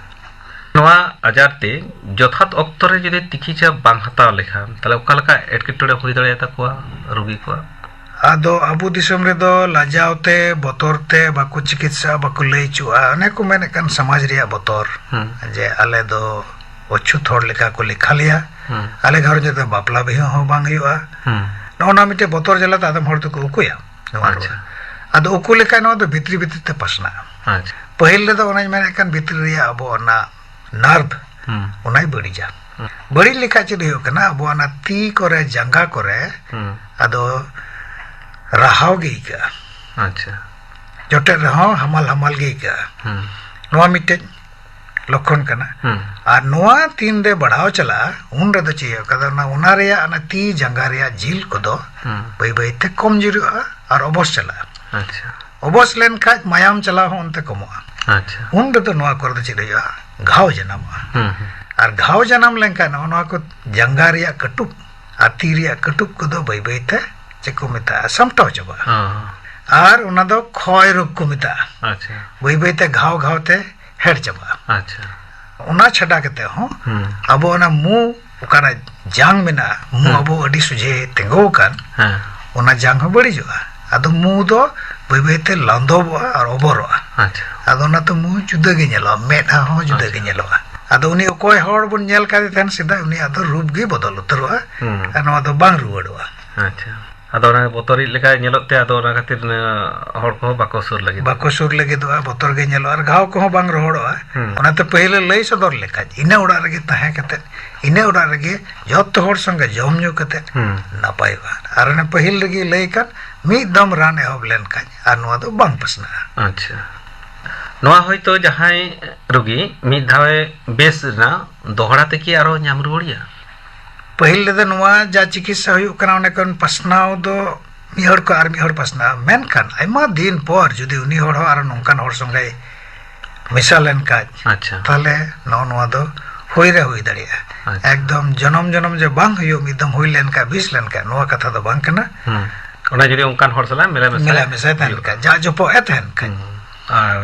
ᱱᱚᱣᱟ ᱟᱡᱟᱨ ᱛᱮ ᱡᱚᱛᱷᱟᱛ ᱚᱠᱛᱚ ᱨᱮ ᱡᱩᱫᱤ ᱛᱤᱠᱤᱪᱷᱟ ᱵᱟᱝ ᱦᱟᱛᱟᱣ ᱞᱮᱠᱷᱟᱱ, ᱛᱟᱦᱞᱮ ᱚᱠᱟ ᱞᱮᱠᱟ ᱮᱴᱠᱮᱴᱚᱬᱮ ᱦᱩᱭ ᱫᱟᱲᱮᱭᱟᱛᱟ ᱠᱚᱣᱟ ᱨᱩᱜᱤ ᱠᱚᱣᱟᱜ? ᱟᱫᱚ ᱟᱵᱚ ᱫᱤᱥᱚᱢ ᱨᱮᱫᱚ ᱞᱟᱡᱟᱣ ᱛᱮ, ᱵᱚᱛᱚᱨ ᱛᱮ ᱵᱟᱠᱚ ᱪᱤᱠᱤᱛᱥᱟᱜᱼᱟ, ᱵᱟᱠᱚ ᱞᱟᱹᱭ ᱦᱚᱪᱚᱜᱼᱟ᱾ ᱚᱱᱮ ᱠᱚ ᱢᱮᱱᱮᱫ ᱠᱟᱱ ᱥᱚᱢᱟᱡᱽ ᱨᱮᱭᱟᱜ ᱵᱚᱛᱚᱨ, ᱦᱩᱸ᱾ ᱡᱮ ᱟᱞᱮ ᱫᱚ ᱚᱪᱷᱩᱛ ᱦᱚᱲ ᱞᱮᱠᱟ ᱠᱚ ᱞᱮᱠᱷᱟ ᱞᱮᱭᱟ, ᱦᱩᱸ᱾ ᱟᱞᱮ ᱜᱷᱟᱨᱚᱸᱡᱽ ᱨᱮᱫᱚ ᱵᱟᱯᱞᱟ ᱵᱤᱦᱟᱹ ᱦᱚᱸ ᱵᱟᱝ ᱦᱩᱭᱩᱜᱼᱟ᱾ ᱦᱩᱸ᱾ ᱱᱚᱜᱼᱚ ᱱᱚᱣᱟ ᱢᱤᱫᱴᱮᱡ ᱵᱚᱛᱚᱨ ᱡᱟᱞᱟᱛᱮ ᱟᱫᱚᱢ ᱦᱚᱲ ᱫᱚᱠᱚ ᱩᱠᱩᱭᱟ ᱱᱚᱣᱟ ᱟᱪᱪᱷᱟ᱾ ᱨᱩᱣᱟᱹ᱾ ᱟᱫᱚ ᱩᱠᱩ ᱞᱮᱠᱷᱟᱡ ᱱᱚᱣᱟ ᱫᱚ ᱵᱷᱤᱛᱨᱤ ᱵᱷᱤᱛᱨᱤ ᱛᱮ ᱯᱟᱥᱱᱟᱜᱼᱟ᱾ ᱟᱪᱪᱷᱟ᱾ ᱯᱟᱹᱦᱤᱞ ᱨᱮᱫᱚ ᱚᱱᱟᱧ ᱢᱮᱱᱮᱫ ᱠᱟᱱ ᱵᱷᱤᱛᱨᱤ ᱨᱮᱭᱟᱜ ᱟᱵᱚ ᱚᱱᱟ ᱱᱟᱨᱵᱷ ᱦᱩᱸ᱾ ᱚᱱᱟᱭ ᱵᱟᱹᱲᱤᱡᱟ᱾ ᱦᱩᱸ᱾ ᱵᱟᱹᱲᱤᱡ ᱞᱮᱠᱷᱟᱡ ᱪᱮᱫ ᱦᱩᱭᱩᱜ ᱠᱟᱱᱟ? ᱟᱵᱚ ᱚᱱᱟ ᱛᱤ ᱠᱚᱨᱮ, ᱡᱟᱸᱜᱟ ᱠᱚᱨᱮ ᱦᱩᱸ᱾ ᱟᱫᱚ ᱨᱟᱦᱟᱣ ᱜᱮ ᱟᱹᱭᱠᱟᱹᱜᱼᱟ᱾ ᱟᱪᱪᱷᱟ᱾ ᱡᱚᱴᱮᱫ ᱨᱮᱦᱚᱸ ᱦᱟᱢᱟᱞ ᱦᱟᱢᱟᱞ ᱜᱮ ᱟᱹᱭᱠᱟᱹᱜᱼᱟ᱾ ᱦᱩᱸ᱾ ᱱᱚᱣᱟ ᱢᱤᱫᱴᱮᱡ ᱞᱚᱠᱠᱷᱚᱱ ᱠᱟᱱᱟ᱾ ᱦᱩᱸ᱾ ᱟᱨ ᱱᱚᱣᱟ ᱛᱤᱱ ᱨᱮ ᱵᱟᱲᱦᱟᱣ ᱪᱟᱞᱟᱜᱼᱟ, ᱩᱱ ᱨᱮᱫᱚ ᱪᱮᱫ ᱦᱩᱭᱩᱜ ᱠᱟᱱᱟ? ᱚᱱᱟ, ᱚᱱᱟ ᱨᱮᱭᱟᱜ ᱚᱱᱟ ᱛᱤ ᱡᱟᱸᱜᱟ ᱨᱮᱭᱟᱜ ᱡᱤᱞ ᱠᱚᱫᱚ ᱦᱩᱸ᱾ ᱵᱟᱹᱭ ᱵᱟᱹᱭ ᱛᱮ ᱠᱚᱢ ᱡᱩᱨᱤᱜᱼᱟ ᱟᱨ ᱚᱵᱚᱥ ᱪᱟᱞᱟᱜᱼᱟ᱾ ᱟᱪᱪᱷᱟ᱾ ᱚᱵᱚᱥ ᱞᱮᱱᱠᱷᱟᱡ ᱢᱟᱭᱟᱢ ᱪᱟᱞᱟᱣ ᱦᱚᱸ ᱚᱱᱛᱮ ᱠᱚᱢᱚᱜᱼᱟ᱾ ᱟᱪᱪᱷᱟ᱾ ᱩᱱ ᱨᱮᱫᱚ ᱱᱚᱣᱟ ᱠᱚᱨᱮ ᱫᱚ ᱪᱮᱫ ᱦᱩᱭᱩᱜᱼᱟ? ᱜᱷᱟᱣ ᱡᱟᱱᱟᱢᱚᱜᱼᱟ᱾ ᱦᱩᱸ, ᱦᱩᱸ᱾ ᱟᱨ ᱜᱷᱟᱣ ᱡᱟᱱᱟᱢ ᱞᱮᱱᱠᱷᱟᱱ ᱱᱚᱜᱼᱚ ᱱᱚᱣᱟ ᱠᱚ ᱡᱟᱸᱜᱟ ᱨᱮᱭᱟᱜ ᱠᱟᱹᱴᱩᱵ ᱟᱨ ᱛᱤ ᱨᱮᱭᱟᱜ ᱠᱟᱹᱴᱩᱵ ᱠᱚᱫᱚ ᱵᱟᱹᱭ ᱵᱟᱹᱭ ᱛᱮ ᱪᱮᱫ ᱠᱚ ᱢᱮᱛᱟᱜᱼᱟ? ᱥᱟᱢᱴᱟᱣ ᱪᱟᱵᱟᱜᱼᱟ᱾ ᱦᱚᱸ᱾ ᱟᱨ ᱚᱱᱟ ᱫᱚ ᱠᱷᱚᱭ ᱨᱳᱜᱽ ᱠᱚ ᱢᱮᱛᱟᱜᱼᱟ᱾ ᱟᱪᱪᱷᱟ᱾ ᱵᱟᱹᱭ ᱵᱟᱹᱭ ᱛᱮ ᱜᱷᱟᱣ ᱜᱷᱟᱣ ᱛᱮ ᱦᱮᱲ ᱪᱟᱵᱟᱜᱼᱟ᱾ ᱟᱪᱪᱷᱟ᱾ ᱚᱱᱟ ᱪᱷᱟᱰᱟ ᱠᱟᱛᱮ ᱦᱚᱸ ᱦᱩᱸ᱾ ᱟᱵᱚ ᱚᱱᱟ ᱢᱩ ᱚᱠᱟᱨᱮ ᱡᱟᱝ ᱢᱮᱱᱟᱜᱼᱟ, ᱢᱩ ᱦᱩᱸ᱾ ᱟᱵᱚ ᱟᱹᱰᱤ ᱥᱚᱡᱷᱮ ᱛᱤᱸᱜᱩ ᱟᱠᱟᱱ, ᱦᱮᱸ᱾ ᱚᱱᱟ ᱡᱟᱝ ᱦᱚᱸ ᱵᱟᱹᱲᱤᱡᱚᱜᱼᱟ᱾ ᱟᱫᱚ ᱢᱩ ᱫᱚ ᱵᱟᱹᱭ ᱵᱟᱹᱭ ᱛᱮ ᱞᱟᱸᱫᱚᱵᱚᱜᱼᱟ ᱟᱨ ᱚᱵᱚᱨᱚᱜᱼᱟ᱾ ᱟᱪᱪᱷᱟ᱾ ᱟᱫᱚ ᱚᱱᱟᱛᱮ ᱢᱩ ᱡᱩᱫᱟᱹ ᱜᱮ ᱧᱮᱞᱚᱜᱼᱟ, ᱢᱮᱫᱦᱟ ᱦᱚᱸ ᱡᱩᱫᱟᱹ ᱜᱮ ᱟᱪᱪᱷᱟ᱾ ᱧᱮᱞᱚᱜᱼᱟ᱾ ᱟᱫᱚ ᱩᱱᱤ ᱚᱠᱚᱭ ᱦᱚᱲ ᱵᱚᱱ ᱧᱮᱞ ᱠᱟᱫᱮ ᱛᱟᱦᱮᱱ ᱥᱮᱫᱟᱭ, ᱩᱱᱤᱭᱟᱜ ᱫᱚ ᱨᱩᱯ ᱜᱮ ᱵᱚᱫᱚᱞ ᱩᱛᱟᱹᱨᱚᱜᱼᱟ᱾ ᱦᱩᱸ᱾ ᱟᱨ ᱱᱚᱣᱟ ᱫᱚ ᱵᱟᱝ ᱨᱩᱣᱟᱹᱲᱚᱜᱼᱟ᱾ ᱟᱪᱪᱷᱟ᱾ ᱟᱫᱚ ᱚᱱᱟ ᱵᱚᱛᱚᱨᱤᱡ ᱞᱮᱠᱟ ᱧᱮᱞᱚᱜ ᱛᱮ, ᱟᱫᱚ ᱚᱱᱟ ᱠᱷᱟᱹᱛᱤᱨ, ᱮ, ᱦᱚᱲ ᱠᱚᱦᱚᱸ ᱵᱟᱠᱚ ᱥᱩᱨ ᱞᱟᱹᱜᱤᱫ᱾ ᱵᱟᱠᱚ ᱥᱩᱨ ᱞᱟᱹᱜᱤᱫᱚᱜᱼᱟ, ᱵᱚᱛᱚᱨ ᱜᱮ ᱧᱮᱞᱚᱜᱼᱟ ᱟᱨ ᱜᱷᱟᱣ ᱠᱚᱦᱚᱸ ᱵᱟᱝ ᱨᱚᱦᱚᱲᱚᱜᱼᱟ᱾ ᱦᱩᱸ᱾ ᱚᱱᱟᱛᱮ ᱯᱟᱹᱦᱤᱞ ᱞᱮ ᱞᱟᱹᱭ ᱥᱚᱫᱚᱨ ᱞᱮᱠᱷᱟᱡ, ᱤᱱᱟᱹ ᱚᱲᱟᱜ ᱨᱮᱜᱮ ᱛᱟᱦᱮᱸ ᱠᱟᱛᱮᱫ, ᱤᱱᱟᱹ ᱚᱲᱟᱜ ᱨᱮᱜᱮ ᱡᱚᱛᱚ ᱦᱚᱲ ᱥᱚᱸᱜᱮ ᱡᱚᱢ ᱧᱩ ᱠᱟᱛᱮᱫ ᱦᱩᱸ᱾ ᱱᱟᱯᱟᱭᱚᱜᱼᱟ᱾ ᱟᱨ ᱚᱱᱮ ᱯᱟᱹᱦᱤᱞ ᱨᱮᱜᱮ ᱞᱟᱹᱭ ᱠᱟᱱ, ᱢᱤᱫ ᱫᱚᱢ ᱨᱟᱱ ᱮᱦᱚᱵ ᱞᱮᱱᱠᱷᱟᱱ ᱟᱨ ᱱᱚᱣᱟ ᱫᱚ ᱵᱟᱝ ᱯᱟᱥᱱᱟᱜᱼᱟ᱾ ᱟᱪᱪᱷᱟ᱾ ᱱᱚᱣᱟ ᱦᱚᱭᱛᱳ ᱡᱟᱦᱟᱸᱭ ᱨᱩᱜᱤ ᱢᱤᱫ ᱫᱷᱟᱣᱮ ᱵᱮᱥ ᱮᱱᱟ, ᱫᱚᱦᱲᱟ ᱛᱮᱠᱤ ᱟᱨᱚ ᱧᱟᱢ ᱨᱩᱣᱟᱹᱲᱮᱭᱟ? ᱯᱟᱹᱦᱤᱞ ᱨᱮᱫᱚ ᱱᱚᱣᱟ ᱡᱟ ᱪᱤᱠᱤᱛᱥᱟ ᱦᱩᱭᱩᱜ ᱠᱟᱱᱟ, ᱚᱱᱮ ᱠᱚ ᱯᱟᱥᱱᱟᱣ ᱫᱚ ᱢᱤᱫ ᱦᱚᱲ ᱠᱷᱚᱱ ᱟᱨ ᱢᱤᱫ ᱦᱚᱲ ᱯᱟᱥᱱᱟᱜᱼᱟ᱾ ᱢᱮᱱᱠᱷᱟᱱ ᱟᱭᱢᱟ ᱫᱤᱱ ᱯᱚᱨ ᱡᱩᱫᱤ ᱩᱱᱤ ᱦᱚᱲ ᱦᱚᱸ ᱟᱨᱚ ᱱᱚᱝᱠᱟᱱ ᱦᱚᱲ ᱥᱚᱸᱜᱮᱭ ᱢᱮᱥᱟ ᱞᱮᱱᱠᱷᱟᱡ, ᱟᱪᱪᱷᱟ᱾ ᱛᱟᱦᱞᱮ ᱱᱚᱜᱼᱚ ᱱᱚᱣᱟ ᱫᱚ ᱦᱩᱭ ᱨᱮ ᱦᱩᱭ ᱫᱟᱲᱮᱭᱟᱜᱼᱟ᱾ ᱟᱪᱪᱷᱟ᱾ ᱮᱠᱫᱚᱢ ᱡᱚᱱᱚᱢ ᱡᱚᱱᱚᱢ ᱡᱮ ᱵᱟᱝ ᱦᱩᱭᱩᱜ, ᱢᱤᱫ ᱫᱚᱢ ᱦᱩᱭ ᱞᱮᱱᱠᱷᱟᱡ, ᱵᱤᱥ ᱞᱮᱱᱠᱷᱟᱡ, ᱱᱚᱣᱟ ᱠᱟᱛᱷᱟ ᱫᱚ ᱵᱟᱝ ᱠᱟᱱᱟ᱾ ᱦᱩᱸ᱾ ᱚᱱᱟ ᱡᱩᱫᱤ ᱚᱱᱠᱟᱱ ᱦᱚᱲ ᱥᱟᱞᱟᱜ ᱢᱮᱞᱟ ᱢᱮᱥᱟ ᱢᱮᱞᱟ ᱢᱮᱥᱟᱭ ᱛᱟᱦᱮᱱ ᱦᱩᱭᱩᱜᱼᱟ᱾ ᱠᱷᱟᱡ, ᱡᱟ ᱡᱚᱯᱚᱜ ᱮ ᱛᱟᱦᱮᱱ ᱠᱷᱟᱡ᱾ ᱦᱩᱸ᱾ ᱟᱨ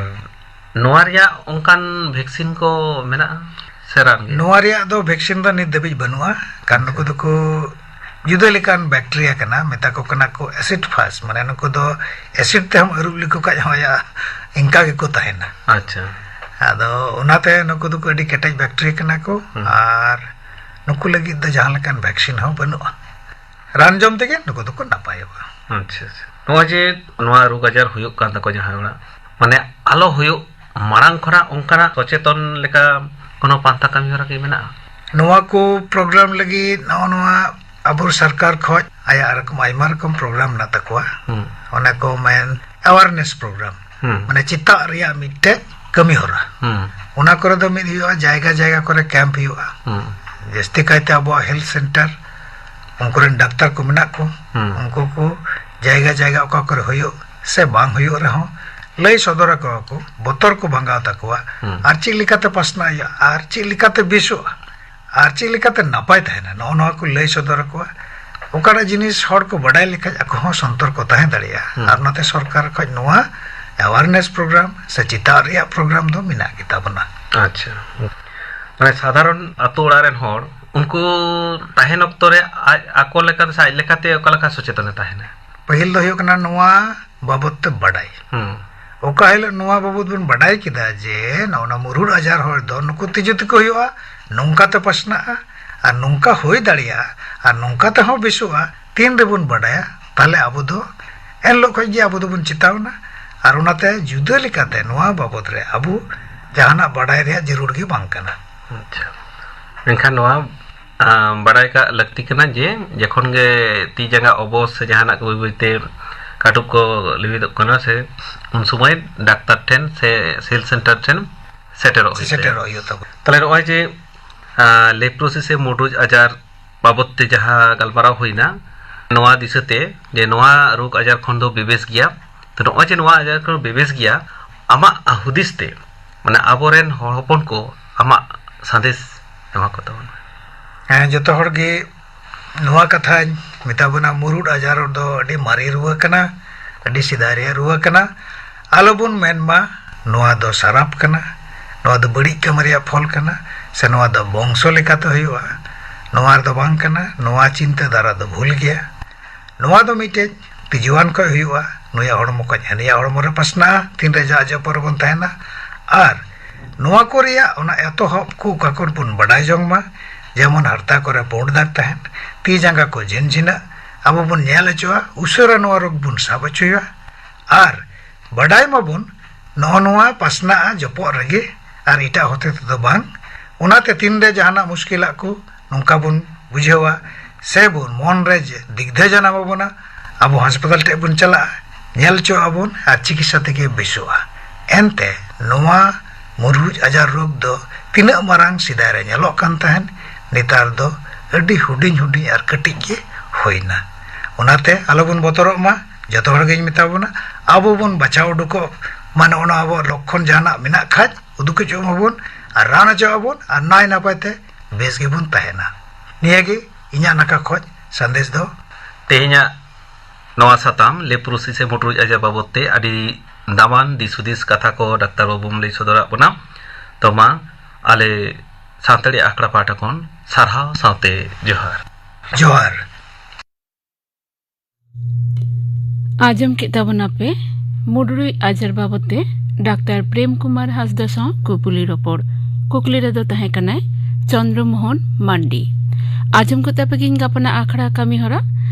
ᱱᱚᱣᱟ ᱨᱮᱭᱟᱜ ᱚᱱᱠᱟᱱ ᱵᱷᱮᱠᱥᱤᱱ ᱠᱚ ᱢᱮᱱᱟᱜᱼᱟ ᱥᱮ ᱨᱟᱱ ᱜᱮ? ᱱᱚᱣᱟ ᱨᱮᱭᱟᱜ ᱫᱚ ᱵᱷᱮᱠᱥᱤᱱ ᱫᱚ ᱱᱤᱛ ᱫᱷᱟᱹᱵᱤᱡ ᱵᱟᱹᱱᱩᱜᱼᱟ, ᱠᱟᱨᱚᱱ ᱱᱩᱠᱩ ᱫᱚᱠᱚ ᱡᱩᱫᱟᱹ ᱞᱮᱠᱟᱱ ᱵᱮᱠᱴᱮᱨᱤᱭᱟ ᱠᱟᱱᱟ, ᱢᱮᱛᱟ ᱠᱚ ᱠᱟᱱᱟ ᱠᱚ ᱮᱥᱤᱰ ᱯᱷᱟᱥ, ᱢᱟᱱᱮ ᱱᱩᱠᱩ ᱫᱚ ᱮᱥᱤᱰ ᱛᱮᱦᱚᱸ ᱟᱹᱨᱩᱵ ᱞᱮᱠᱚ ᱠᱷᱟᱡ ᱦᱚᱸ ᱭᱟ, ᱤᱱᱠᱟ ᱜᱮᱠᱚ ᱛᱟᱦᱮᱱᱟ᱾ ᱟᱪᱪᱷᱟ᱾ ᱟᱫᱚ ᱚᱱᱟᱛᱮ ᱱᱩᱠᱩ ᱫᱚᱠᱚ ᱟᱹᱰᱤ ᱠᱮᱴᱮᱡ ᱵᱮᱠᱴᱮᱨᱤᱭᱟ ᱠᱟᱱᱟ ᱠᱚ᱾ ᱦᱩᱸ᱾ ᱟᱨ ᱱᱩᱠᱩ ᱞᱟᱹᱜᱤᱫ ᱫᱚ ᱡᱟᱦᱟᱸ ᱞᱮᱠᱟᱱ ᱵᱷᱮᱠᱥᱤᱱ ᱦᱚᱸ ᱵᱟᱹᱱᱩᱜᱼᱟ᱾ ᱨᱟᱱ ᱡᱚᱢ ᱛᱮᱜᱮ ᱱᱩᱠᱩ ᱫᱚᱠᱚ ᱱᱟᱯᱟᱭᱚᱜᱼᱟ᱾ ᱟᱪᱪᱷᱟ, ᱟᱪᱪᱷᱟ᱾ ᱱᱚᱜᱼᱚᱭ ᱡᱮ ᱱᱚᱣᱟ ᱨᱳᱜᱽ ᱟᱡᱟᱨ ᱦᱩᱭᱩᱜ ᱠᱟᱱ ᱛᱟᱠᱚ ᱡᱟᱦᱟᱸᱭ ᱦᱚᱲᱟᱜ, ᱢᱟᱱᱮ ᱟᱞᱚ ᱦᱩᱭᱩᱜ ᱢᱟᱲᱟᱝ ᱠᱷᱚᱱᱟᱜ ᱚᱱᱠᱟᱱᱟᱜ ᱥᱚᱪᱮᱛᱚᱱ ᱞᱮᱠᱟ ᱠᱳᱱᱳ ᱯᱟᱱᱛᱷᱟ ᱠᱟᱹᱢᱤ ᱦᱚᱨᱟ ᱠᱤ ᱢᱮᱱᱟᱜᱼᱟ? ᱱᱚᱣᱟ ᱠᱚ ᱯᱨᱳᱜᱨᱟᱢ ᱞᱟᱹᱜᱤᱫ ᱱᱚᱜᱼᱚ ᱱᱚᱣᱟ ᱟᱵᱚ ᱥᱚᱨᱠᱟᱨ ᱠᱷᱚᱡ ᱟᱭᱟᱜ ᱨᱚᱠᱚᱢ, ᱟᱭᱢᱟ ᱨᱚᱠᱚᱢ ᱯᱨᱳᱜᱨᱟᱢ ᱢᱮᱱᱟᱜ ᱛᱟᱠᱚᱣᱟ᱾ ᱦᱩᱸ᱾ ᱚᱱᱟ ᱠᱚ ᱢᱮᱱ ᱮᱣᱟᱨᱱᱮᱥ ᱯᱨᱳᱜᱨᱟᱢ, ᱦᱩᱸ᱾ ᱢᱟᱱᱮ ᱪᱮᱛᱟᱜ ᱨᱮᱭᱟᱜ ᱢᱤᱫᱴᱮᱡ ᱠᱟᱹᱢᱤ ᱦᱚᱨᱟ᱾ ᱦᱩᱸ᱾ ᱚᱱᱟ ᱠᱚᱨᱮ ᱫᱚ ᱢᱤᱫ ᱦᱩᱭᱩᱜᱼᱟ, ᱡᱟᱭᱜᱟ ᱡᱟᱭᱜᱟ ᱠᱚᱨᱮ ᱠᱮᱢᱯ ᱦᱩᱭᱩᱜᱼᱟ᱾ ᱦᱩᱸ᱾ ᱡᱟᱹᱥᱛᱤ ᱠᱟᱭᱛᱮ ᱟᱵᱚᱣᱟᱜ ᱦᱮᱞᱛᱷ ᱥᱮᱱᱴᱟᱨ, ᱩᱱᱠᱩ ᱨᱮᱱ ᱰᱟᱠᱛᱟᱨ ᱠᱚ ᱢᱮᱱᱟᱜ ᱠᱚ, ᱦᱩᱸ᱾ ᱩᱱᱠᱩ ᱠᱚ ᱡᱟᱭᱜᱟ ᱡᱟᱭᱜᱟ ᱚᱠᱟ ᱠᱚᱨᱮ ᱦᱩᱭᱩᱜ ᱥᱮ ᱵᱟᱝ ᱦᱩᱭᱩᱜ ᱨᱮᱦᱚᱸ ᱞᱟᱹᱭ ᱥᱚᱫᱚᱨ ᱟᱠᱚᱣᱟ ᱠᱚ, ᱵᱚᱛᱚᱨ ᱠᱚ ᱵᱷᱟᱸᱜᱟᱣ ᱛᱟᱠᱚᱣᱟ, ᱦᱩᱸ᱾ ᱟᱨ ᱪᱮᱫ ᱞᱮᱠᱟᱛᱮ ᱯᱟᱥᱱᱟᱣ ᱦᱩᱭᱩᱜᱼᱟ, ᱟᱨ ᱪᱮᱫ ᱞᱮᱠᱟᱛᱮ ᱵᱮᱥᱚᱜᱼᱟ, ᱟᱨ ᱪᱮᱫ ᱞᱮᱠᱟᱛᱮ ᱱᱟᱯᱟᱭ ᱛᱟᱦᱮᱱᱟ, ᱱᱚᱜᱼᱚ ᱱᱚᱣᱟ ᱠᱚ ᱞᱟᱹᱭ ᱥᱚᱫᱚᱨ ᱟᱠᱚᱣᱟ᱾ ᱚᱠᱟᱴᱟᱜ ᱡᱤᱱᱤᱥ ᱦᱚᱲ ᱠᱚ ᱵᱟᱰᱟᱭ ᱞᱮᱠᱷᱟᱡ ᱟᱠᱚ ᱦᱚᱸ ᱥᱚᱱᱛᱚᱨ ᱠᱚ ᱛᱟᱦᱮᱸ ᱫᱟᱲᱮᱭᱟᱜᱼᱟ᱾ ᱦᱩᱸ᱾ ᱟᱨ ᱚᱱᱟᱛᱮ ᱥᱚᱨᱠᱟᱨ ᱠᱷᱚᱡ ᱱᱚᱣᱟ ᱮᱣᱟᱨᱱᱮᱥ ᱯᱨᱳᱜᱨᱟᱢ ᱥᱮ ᱪᱮᱛᱟᱣ ᱨᱮᱭᱟᱜ ᱯᱨᱳᱜᱨᱟᱢ ᱫᱚ ᱢᱮᱱᱟᱜ ᱜᱮᱛᱟ ᱵᱚᱱᱟ᱾ ᱟᱪᱪᱷᱟ᱾ ᱢᱟᱱᱮ ᱥᱟᱫᱷᱟᱨᱚᱱ ᱟᱛᱳ ᱚᱲᱟᱜ ᱨᱮᱱ ᱦᱚᱲ, ᱩᱱᱠᱩ ᱛᱟᱦᱮᱱ ᱚᱠᱛᱚ ᱨᱮ ᱟᱡ ᱟᱠᱚ ᱞᱮᱠᱟᱛᱮ ᱥᱮ ᱟᱡ ᱞᱮᱠᱟᱛᱮ ᱚᱠᱟ ᱞᱮᱠᱟ ᱥᱚᱪᱮᱛᱚᱱᱮ ᱛᱟᱦᱮᱱᱟ? ᱯᱟᱹᱦᱤᱞ ᱫᱚ ᱦᱩᱭᱩᱜ ᱠᱟᱱᱟ ᱱᱚᱣᱟ ᱵᱟᱵᱚᱫ ᱛᱮ ᱵᱟᱰᱟᱭ᱾ ᱦᱩᱸ᱾ ᱚᱠᱟ ᱦᱤᱞᱳᱜ ᱱᱚᱣᱟ ᱵᱟᱵᱚᱫ ᱵᱚᱱ ᱵᱟᱰᱟᱭ ᱠᱮᱫᱟ ᱡᱮ ᱱᱚᱜᱼᱚ ᱱᱚᱣᱟ ᱢᱩᱨᱦᱩᱲ ᱟᱡᱟᱨ ᱦᱚᱲ ᱫᱚ ᱱᱩᱠᱩ ᱛᱤᱡᱩ ᱛᱮᱠᱚ ᱦᱩᱭᱩᱜᱼᱟ, ᱱᱚᱝᱠᱟ ᱛᱮ ᱯᱟᱥᱱᱟᱜᱼᱟ ᱟᱨ ᱱᱚᱝᱠᱟ ᱦᱩᱭ ᱫᱟᱲᱮᱭᱟᱜᱼᱟ ᱟᱨ ᱱᱚᱝᱠᱟ ᱛᱮᱦᱚᱸ ᱵᱮᱥᱚᱜᱼᱟ, ᱛᱤᱱ ᱨᱮᱵᱚᱱ ᱵᱟᱰᱟᱭᱟ, ᱛᱟᱦᱞᱮ ᱟᱵᱚ ᱫᱚ ᱮᱱ ᱦᱤᱞᱳᱜ ᱠᱷᱚᱡ ᱜᱮ ᱟᱵᱚ ᱫᱚᱵᱚᱱ ᱪᱮᱛᱟᱣᱱᱟ᱾ ᱟᱨ ᱚᱱᱟᱛᱮ ᱡᱩᱫᱟᱹ ᱞᱮᱠᱟᱛᱮ ᱱᱚᱣᱟ ᱵᱟᱵᱚᱫ ᱨᱮ ᱟᱵᱚ ᱡᱟᱦᱟᱱᱟᱜ ᱵᱟᱰᱟᱭ ᱨᱮᱭᱟᱜ ᱡᱟᱹᱨᱩᱲ ᱜᱮ ᱵᱟᱝ ᱠᱟᱱᱟ᱾ ᱟᱪᱪᱷᱟ᱾ ᱢᱮᱱᱠᱷᱟᱱ ᱱᱚᱣᱟ, ᱟᱸ, ᱵᱟᱰᱟᱭ ᱠᱟᱜ ᱞᱟᱹᱠᱛᱤ ᱠᱟᱱᱟ ᱡᱮ ᱡᱚᱠᱷᱚᱱ ᱜᱮ ᱛᱤ ᱡᱟᱸᱜᱟ ᱚᱵᱚᱥ ᱥᱮ ᱡᱟᱦᱟᱱᱟᱜ ᱠᱚ ᱵᱟᱹᱭ ᱵᱟᱹᱭᱛᱮ ᱠᱟᱹᱴᱩᱵ ᱠᱚ ᱞᱤᱣᱤᱫᱚᱜ ᱠᱟᱱᱟ ᱥᱮ, ᱩᱱ ᱥᱚᱢᱚᱭ ᱰᱟᱠᱛᱟᱨ ᱴᱷᱮᱱ ᱥᱮ ᱦᱮᱞᱛᱷ ᱥᱮᱱᱴᱟᱨ ᱴᱷᱮᱱ ᱥᱮᱴᱮᱨᱚᱜ ᱦᱩᱭᱩᱜ ᱛᱟᱭᱟ᱾ ᱥᱮᱴᱮᱨᱚᱜ ᱦᱩᱭᱩᱜ ᱛᱟᱵᱚᱱᱟ᱾ ᱛᱟᱦᱞᱮ ᱱᱚᱜᱼᱚᱭ ᱡᱮ, ᱟᱸ, ᱞᱮᱯᱨᱳᱥᱤᱥ ᱥᱮ ᱢᱩᱰᱩᱡ ᱟᱡᱟᱨ ᱵᱟᱵᱚᱫ ᱛᱮ ᱡᱟᱦᱟᱸ ᱜᱟᱞᱢᱟᱨᱟᱣ ᱦᱩᱭᱱᱟ, ᱱᱚᱣᱟ ᱫᱤᱥᱟᱹᱛᱮ ᱡᱮ ᱱᱚᱣᱟ ᱨᱳᱜᱽ ᱟᱡᱟᱨ ᱠᱷᱚᱱ ᱫᱚ ᱵᱮᱵᱮᱥ ᱜᱮᱭᱟ᱾ ᱛᱚ, ᱱᱚᱜᱼᱚᱭ ᱡᱮ ᱱᱚᱣᱟ ᱟᱡᱟᱨ ᱠᱷᱚᱱ ᱵᱮᱵᱮᱥ ᱜᱮᱭᱟ, ᱟᱢᱟᱜ ᱦᱩᱫᱤᱥ ᱛᱮ, ᱢᱟᱱᱮ ᱟᱵᱚᱨᱮᱱ ᱦᱚᱲ ᱦᱚᱯᱚᱱ ᱠᱚ ᱟᱢᱟᱜ ᱥᱟᱸᱫᱮᱥ ᱮᱢᱟ ᱠᱚ ᱛᱟᱵᱚᱱ ᱢᱮ᱾ ᱦᱮᱸ, ᱡᱚᱛᱚ ᱦᱚᱲ ᱜᱮ ᱱᱚᱣᱟ ᱠᱟᱛᱷᱟᱧ ᱢᱮᱛᱟ ᱵᱚᱱᱟ, ᱢᱩᱨᱩᱰ ᱟᱡᱟᱨ ᱫᱚ ᱟᱹᱰᱤ ᱢᱟᱨᱮ ᱨᱩᱣᱟᱹ ᱠᱟᱱᱟ, ᱟᱹᱰᱤ ᱥᱮᱫᱟᱭ ᱨᱮᱭᱟᱜ ᱨᱩᱣᱟᱹ ᱠᱟᱱᱟ᱾ ᱟᱞᱚᱵᱚᱱ ᱢᱮᱱ ᱢᱟ ᱱᱚᱣᱟ ᱫᱚ ᱥᱟᱨᱟᱯ ᱠᱟᱱᱟ, ᱱᱚᱣᱟ ᱫᱚ ᱵᱟᱹᱲᱤᱡ ᱠᱟᱹᱢᱤ ᱨᱮᱭᱟᱜ ᱯᱷᱚᱞ ᱠᱟᱱᱟ, ᱥᱮ ᱱᱚᱣᱟ ᱫᱚ ᱵᱚᱝᱥᱚ ᱞᱮᱠᱟᱛᱮ ᱦᱩᱭᱩᱜᱼᱟ, ᱱᱚᱣᱟ ᱨᱮᱫᱚ ᱵᱟᱝ ᱠᱟᱱᱟ, ᱱᱚᱣᱟ ᱪᱤᱱᱛᱟᱹ ᱫᱷᱟᱨᱟ ᱫᱚ ᱵᱷᱩᱞ ᱜᱮᱭᱟ᱾ ᱱᱚᱣᱟ ᱫᱚ ᱢᱤᱫᱴᱮᱡ ᱛᱤᱡᱩᱣᱟᱱ ᱠᱷᱚᱡ ᱦᱩᱭᱩᱜᱼᱟ, ᱱᱩᱭᱟᱜ ᱦᱚᱲᱢᱚ ᱠᱷᱚᱡ ᱦᱟᱹᱱᱤᱭᱟᱜ ᱦᱚᱲᱢᱚ ᱨᱮ ᱯᱟᱥᱱᱟᱜᱼᱟ, ᱛᱤᱱᱨᱮ ᱡᱟ ᱡᱚᱯᱚᱨ ᱵᱚᱱ ᱛᱟᱦᱮᱱᱟ᱾ ᱟᱨ ᱱᱚᱣᱟ ᱠᱚ ᱨᱮᱭᱟᱜ ᱚᱱᱟ ᱮᱛᱚᱦᱚᱵ ᱠᱚ ᱚᱠᱟ ᱠᱚᱨᱮ ᱵᱚᱱ ᱵᱟᱰᱟᱭ ᱡᱚᱝ ᱢᱟ, ᱡᱮᱢᱚᱱ ᱦᱟᱨᱛᱟ ᱠᱚᱨᱮ ᱯᱩᱸᱰ ᱫᱟᱜᱽ ᱛᱟᱦᱮᱱ, ᱛᱤ ᱡᱟᱸᱜᱟ ᱠᱚ ᱡᱷᱤᱱᱡᱷᱤᱱᱟᱜ, ᱟᱵᱚ ᱵᱚᱱ ᱧᱮᱞ ᱦᱚᱪᱚᱜᱼᱟ, ᱩᱥᱟᱹᱨᱟ ᱱᱚᱣᱟ ᱨᱳᱜᱽ ᱵᱚᱱ ᱥᱟᱵ ᱦᱚᱪᱚᱭᱟ᱾ ᱟᱨ ᱵᱟᱰᱟᱭ ᱢᱟᱵᱚᱱ, ᱱᱚᱜᱼᱚ ᱱᱚᱣᱟ ᱯᱟᱥᱱᱟᱜᱼᱟ ᱡᱚᱯᱚᱜ ᱨᱮᱜᱮ, ᱟᱨ ᱮᱴᱟᱜ ᱦᱚᱛᱮ ᱛᱮᱫᱚ ᱵᱟᱝ᱾ ᱚᱱᱟᱛᱮ ᱛᱤᱱᱨᱮ ᱡᱟᱦᱟᱱᱟᱜ ᱢᱩᱥᱠᱤᱞᱟᱜ ᱠᱚ ᱱᱚᱝᱠᱟ ᱵᱚᱱ ᱵᱩᱡᱷᱟᱹᱣᱟ, ᱥᱮ ᱵᱚᱱ ᱢᱚᱱ ᱨᱮ ᱡᱮ ᱫᱤᱜᱽᱫᱷᱟᱹ ᱡᱟᱱᱟᱢ ᱟᱵᱚᱱᱟ, ᱟᱵᱚ ᱦᱟᱥᱯᱟᱛᱟᱞ ᱴᱷᱮᱡ ᱵᱚᱱ ᱪᱟᱞᱟᱜᱼᱟ, ᱧᱮᱞ ᱦᱚᱪᱚᱜ ᱟᱵᱚᱱ ᱟᱨ ᱪᱤᱠᱤᱛᱥᱟ ᱛᱮᱜᱮ ᱵᱮᱥᱚᱜᱼᱟ᱾ ᱮᱱᱛᱮ ᱱᱚᱣᱟ ᱢᱩᱨᱦᱩᱡ ᱟᱡᱟᱨ ᱨᱳᱜᱽ ᱫᱚ ᱛᱤᱱᱟᱹᱜ ᱢᱟᱨᱟᱝ ᱥᱮᱫᱟᱭ ᱨᱮ ᱧᱮᱞᱚᱜ ᱠᱟᱱ ᱛᱟᱦᱮᱸᱱ, ᱱᱮᱛᱟᱨ ᱫᱚ ᱟᱹᱰᱤ ᱦᱩᱰᱤᱧ ᱦᱩᱰᱤᱧ ᱟᱨ ᱠᱟᱹᱴᱤᱡ ᱜᱮ ᱦᱩᱭᱱᱟ᱾ ᱚᱱᱟᱛᱮ ᱟᱞᱚᱵᱚᱱ ᱵᱚᱛᱚᱨᱚᱜ ᱢᱟ, ᱡᱚᱛᱚ ᱦᱚᱲ ᱜᱤᱧ ᱢᱮᱛᱟ ᱵᱚᱱᱟ, ᱟᱵᱚ ᱵᱚᱱ ᱵᱟᱪᱷᱟᱣ ᱩᱰᱩᱠᱚᱜ ᱢᱟ᱾ ᱱᱚᱜᱼᱚ ᱱᱚᱣᱟ ᱟᱵᱚᱣᱟᱜ ᱞᱚᱠᱠᱷᱚᱱ ᱡᱟᱦᱟᱱᱟᱜ ᱢᱮᱱᱟᱜ ᱠᱷᱟᱡ ᱩᱫᱩᱜ ᱦᱚᱪᱚᱜ ᱢᱟᱵᱚᱱ ᱟᱨ ᱨᱟᱱ ᱦᱚᱪᱚᱜ ᱟᱵᱚᱱ ᱟᱨ ᱱᱟᱭ ᱱᱟᱯᱟᱭ ᱛᱮ ᱵᱮᱥ ᱜᱮᱵᱚᱱ ᱛᱟᱦᱮᱱᱟ᱾ ᱱᱤᱭᱟᱹ ᱜᱮ ᱤᱧᱟᱹᱜ ᱱᱟᱠᱷᱟ ᱠᱷᱚᱡ ᱥᱟᱸᱫᱮᱥ ᱫᱚ᱾ ᱛᱮᱦᱮᱧᱟᱜ ᱱᱚᱣᱟ ᱥᱟᱛᱟᱢ ᱞᱮᱯᱨᱳᱥᱤ ᱥᱮ ᱢᱩᱰᱨᱩᱡ ᱟᱡᱟᱨ ᱵᱟᱵᱚᱫ ᱛᱮ ᱟᱹᱰᱤ ᱫᱟᱢᱟᱱ ᱫᱤᱥ ᱦᱩᱫᱤᱥ ᱠᱟᱛᱷᱟ ᱠᱚ ᱰᱟᱠᱛᱟᱨ ᱵᱟᱹᱵᱩᱢ ᱞᱟᱹᱭ ᱥᱚᱫᱚᱨᱟᱫ ᱵᱚᱱᱟ᱾ ᱛᱚ ᱢᱟ, ᱟᱞᱮ ᱥᱟᱱᱛᱟᱲᱤ ᱟᱠᱷᱲᱟ ᱯᱟᱦᱴᱟ ᱠᱷᱚᱱ ᱥᱟᱨᱦᱟᱣ ᱥᱟᱶᱛᱮ ᱡᱚᱦᱟᱨ᱾ ᱡᱚᱦᱟᱨ᱾ ᱟᱸᱡᱚᱢ ᱠᱮᱫ ᱛᱟᱵᱚᱱᱟᱯᱮ ᱢᱩᱰᱨᱩᱡ ᱟᱡᱟᱨ ᱵᱟᱵᱚᱫ ᱛᱮ ᱰᱟᱠᱛᱟᱨ ᱯᱨᱮᱢ ᱠᱩᱢᱟᱨ ᱦᱟᱸᱥᱫᱟ ᱥᱟᱶ ᱠᱩᱯᱩᱞᱤ ᱨᱚᱯᱚᱲ᱾ ᱠᱩᱠᱞᱤ ᱨᱮᱫᱚ ᱛᱟᱦᱮᱸ ᱠᱟᱱᱟᱭ ᱪᱚᱱᱫᱨᱚ ᱢᱳᱦᱚᱱ ᱢᱟᱱᱰᱤ᱾ ᱟᱸᱡᱚᱢ ᱠᱚ ᱛᱟᱯᱮ ᱜᱤᱧ ᱜᱟᱯᱟᱱᱟᱜ ᱟᱠᱷᱲᱟ ᱠᱟᱹᱢᱤ ᱦᱚᱨᱟ᱾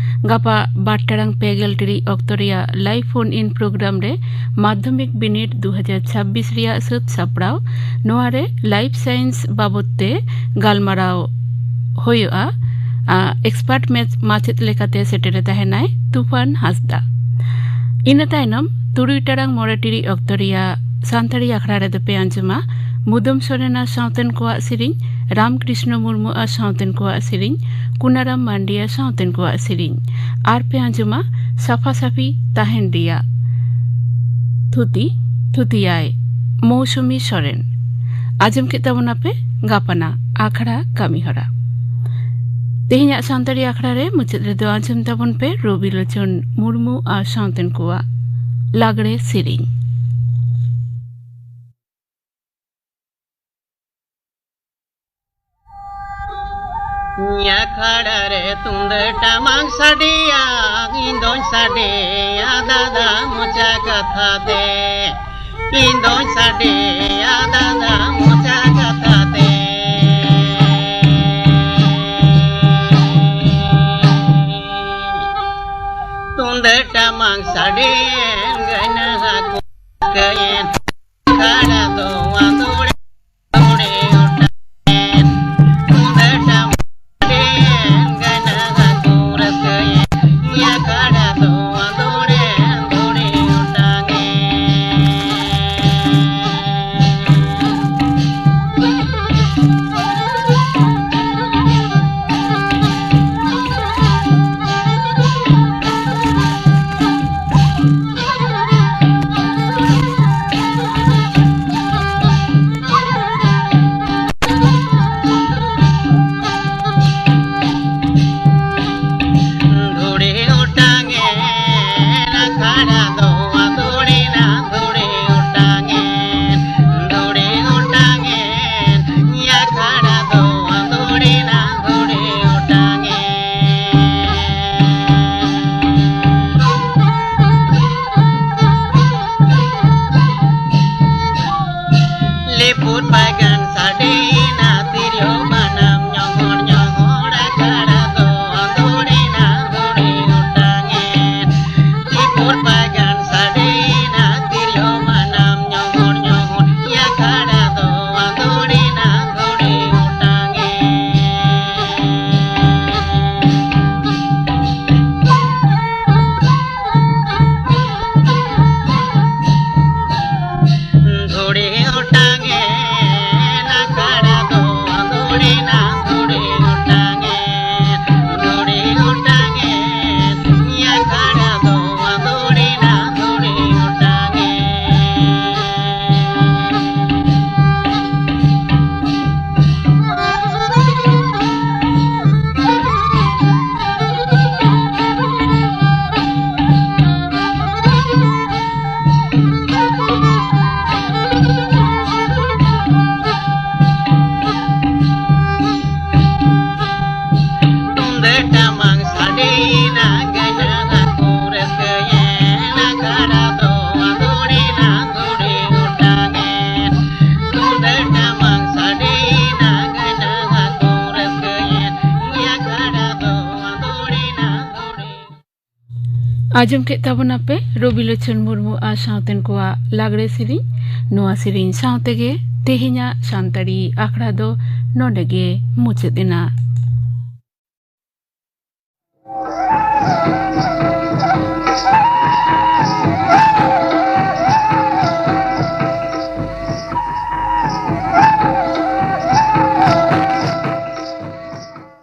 ᱜᱟᱯᱟ ᱵᱟᱨ ᱴᱟᱲᱟᱝ ᱯᱮ ᱜᱮᱞ ᱴᱤᱲᱤᱡ ᱚᱠᱛᱚ ᱨᱮᱭᱟᱜ live phone in program ᱨᱮ ᱢᱟᱫᱽᱫᱷᱚᱢᱤᱠ ᱵᱤᱱᱤᱰ ᱫᱩ ᱦᱟᱡᱟᱨ ᱪᱷᱟᱵᱵᱤᱥ ᱨᱮᱭᱟᱜ ᱥᱟᱹᱛ ᱥᱟᱯᱲᱟᱣ, ᱱᱚᱣᱟ ᱨᱮ life science ᱵᱟᱵᱚᱫ ᱛᱮ ᱜᱟᱞᱢᱟᱨᱟᱣ ᱦᱩᱭᱩᱜᱼᱟ᱾ ᱟ, expert ᱢᱮᱪ-, ᱢᱟᱪᱮᱫ ᱞᱮᱠᱟᱛᱮ ᱥᱮᱴᱮᱨᱮ ᱛᱟᱦᱮᱱᱟᱭ ᱛᱩᱯᱷᱟᱱ ᱦᱟᱸᱥᱫᱟ᱾ ᱤᱱᱟᱹ ᱛᱟᱭᱱᱚᱢ ᱛᱩᱨᱩᱭ ᱴᱟᱲᱟᱝ ᱢᱚᱬᱮ ᱴᱤᱲᱤᱡ ᱚᱠᱛᱚ ᱨᱮᱭᱟᱜ ᱥᱟᱱᱛᱟᱲᱤ ᱟᱠᱷᱲᱟ ᱨᱮᱫᱚ ᱯᱮ ᱟᱸᱡᱚᱢᱟ ᱢᱩᱫᱟᱹᱢ ᱥᱚᱨᱮᱱ ᱟᱨ ᱥᱟᱶᱛᱮᱱ ᱠᱚᱣᱟᱜ ᱥᱮᱨᱮᱧ, ᱨᱟᱢᱠᱨᱤᱥᱱᱚ ᱢᱩᱨᱢᱩ ᱟᱨ ᱥᱟᱶᱛᱮᱱ ᱠᱚᱣᱟᱜ ᱥᱮᱨᱮᱧ, ᱠᱩᱱᱟᱨᱟᱢ ᱢᱟᱱᱰᱤ ᱟᱨ ᱥᱟᱶᱛᱮᱱ ᱠᱚᱣᱟᱜ ᱥᱮᱨᱮᱧ᱾ ᱟᱨ ᱯᱮ ᱟᱸᱡᱚᱢᱟ ᱥᱟᱯᱷᱟ ᱥᱟᱯᱷᱤ ᱛᱟᱦᱮᱱ ᱨᱮᱭᱟᱜ ᱛᱷᱩᱛᱤ, ᱛᱷᱩᱛᱤᱭᱟᱭ ᱢᱳᱣᱥᱩᱢᱤ ᱥᱚᱨᱮᱱ᱾ ᱟᱸᱡᱚᱢ ᱠᱮᱫ ᱛᱟᱵᱚᱱᱟᱯᱮ ᱜᱟᱯᱟᱱᱟ ᱟᱠᱷᱲᱟ ᱠᱟᱹᱢᱤ ᱦᱚᱨᱟ᱾ ᱛᱮᱦᱮᱧᱟᱜ ᱥᱟᱱᱛᱟᱲᱤ ᱟᱠᱷᱲᱟ ᱨᱮ ᱢᱩᱪᱟᱹᱫ ᱨᱮᱫᱚ ᱟᱸᱡᱚᱢ ᱛᱟᱵᱚᱱ ᱯᱮ ᱨᱚᱵᱤ ᱞᱳᱪᱚᱱ ᱢᱩᱨᱢᱩ ᱟᱨ ᱥᱟᱶᱛᱮᱱ ᱠᱚᱣᱟᱜ ᱞᱟᱜᱽᱲᱮ ᱥᱮᱨᱮᱧ᱾ ᱟᱠᱷᱲᱟ ᱨᱮ ᱛᱩᱢᱫᱟᱹᱜ ᱴᱟᱢᱟᱠ ᱥᱟᱰᱮᱭᱟ, ᱤᱧ ᱫᱚᱧ ᱥᱟᱰᱮᱭᱟ ᱫᱟᱫᱟ ᱢᱚᱪᱟ ᱠᱟᱛᱷᱟ ᱛᱮ᱾ ᱤᱧ ᱫᱚᱧ ᱥᱟᱰᱮᱭᱟ ᱫᱟᱫᱟ ᱢᱚᱪᱟ ᱠᱟᱛᱷᱟ ᱛᱮ᱾ ᱛᱩᱢᱫᱟᱹᱜ ᱴᱟᱢᱟᱠ ᱥᱟᱰᱮᱭᱮᱱ, ᱜᱟᱹᱭᱱᱟᱹ ᱦᱟᱹᱠᱩ ᱨᱟᱹᱥᱠᱟᱹᱭᱮᱱ, ᱟᱠᱷᱲᱟ ᱫᱚ ᱟᱸᱫᱳᱲᱮ ᱟᱸᱫᱳᱲᱮ ᱚᱴᱟᱝᱮᱱ᱾ ᱛᱩᱢᱫᱟᱹᱜ ᱴᱟᱢᱟᱠ ᱥᱟᱰᱮᱭᱮᱱ, ᱜᱟᱹᱭᱱᱟᱹ ᱦᱟᱹᱠᱩ ᱨᱟᱹᱥᱠᱟᱹᱭᱮᱱ, ᱟᱠᱷᱲᱟ ᱫᱚ ᱟᱸᱫᱳᱲᱮ ᱟᱸᱫᱳᱲᱮ ᱚᱴᱟᱝᱮᱱ᱾ ᱫᱷᱩᱲᱤ ᱚᱴᱟᱝᱮᱱ, ᱟᱠᱷᱲᱟ ᱫᱚ ᱟᱸᱫᱳᱲᱮᱱᱟ᱾ ᱫᱷᱩᱲᱤ ᱚᱴᱟᱝᱮᱱ, ᱫᱷᱩᱲᱤ ᱚᱴᱟᱝᱮᱱ, ᱟᱠᱷᱲᱟ ᱫᱚ ᱟᱸᱫᱳᱲᱮᱱᱟ᱾ ᱫᱷᱩᱲᱤ ᱚᱴᱟᱝᱮᱱ᱾ ᱞᱤᱯᱩᱨ ᱯᱟᱭᱜᱟᱱ ᱥᱟᱰᱮᱭᱮᱱᱟ, ᱛᱤᱨᱭᱳ ᱵᱟᱱᱟᱢ ᱧᱚᱦᱚᱲ ᱧᱚᱦᱚᱲ, ᱟᱠᱷᱲᱟ ᱫᱚ ᱟᱸᱫᱳᱲᱮᱱᱟ᱾ ᱫᱷᱩᱲᱤ ᱚᱴᱟᱝᱮᱱ᱾ ᱞᱤᱯᱩᱨ ᱯᱟᱭᱜᱟᱱ ᱥᱟᱰᱮᱭᱮᱱᱟ, ᱛᱤᱨᱭᱳ ᱵᱟᱱᱟᱢ ᱧᱚᱦᱚᱲ ᱧᱚᱦᱚᱲ, ᱟᱠᱷᱲᱟ ᱫᱚ ᱟᱸᱫᱳᱲᱮᱱᱟ᱾ ᱫᱷᱩᱲᱤ ᱚᱴᱟᱝᱮᱱ᱾ ᱫᱷᱩᱲᱤ ᱚᱴᱟᱝᱮᱱ, ᱟᱠᱷᱲᱟ ᱟᱸᱡᱚᱢ ᱠᱮᱫ ᱛᱟᱵᱚᱱᱟᱯᱮ ᱨᱚᱵᱤᱞᱳᱪᱚᱱ ᱢᱩᱨᱢᱩ ᱟᱨ ᱥᱟᱶᱛᱮᱱ ᱠᱚᱣᱟᱜ ᱞᱟᱜᱽᱲᱮ ᱥᱮᱨᱮᱧ᱾ ᱱᱚᱣᱟ ᱥᱮᱨᱮᱧ ᱥᱟᱶ ᱛᱮᱜᱮ ᱛᱮᱦᱮᱧᱟᱜ ᱥᱟᱱᱛᱟᱲᱤ ᱟᱠᱷᱲᱟ ᱫᱚ ᱱᱚᱰᱮ ᱜᱮ ᱢᱩᱪᱟᱹᱫ ᱮᱱᱟ᱾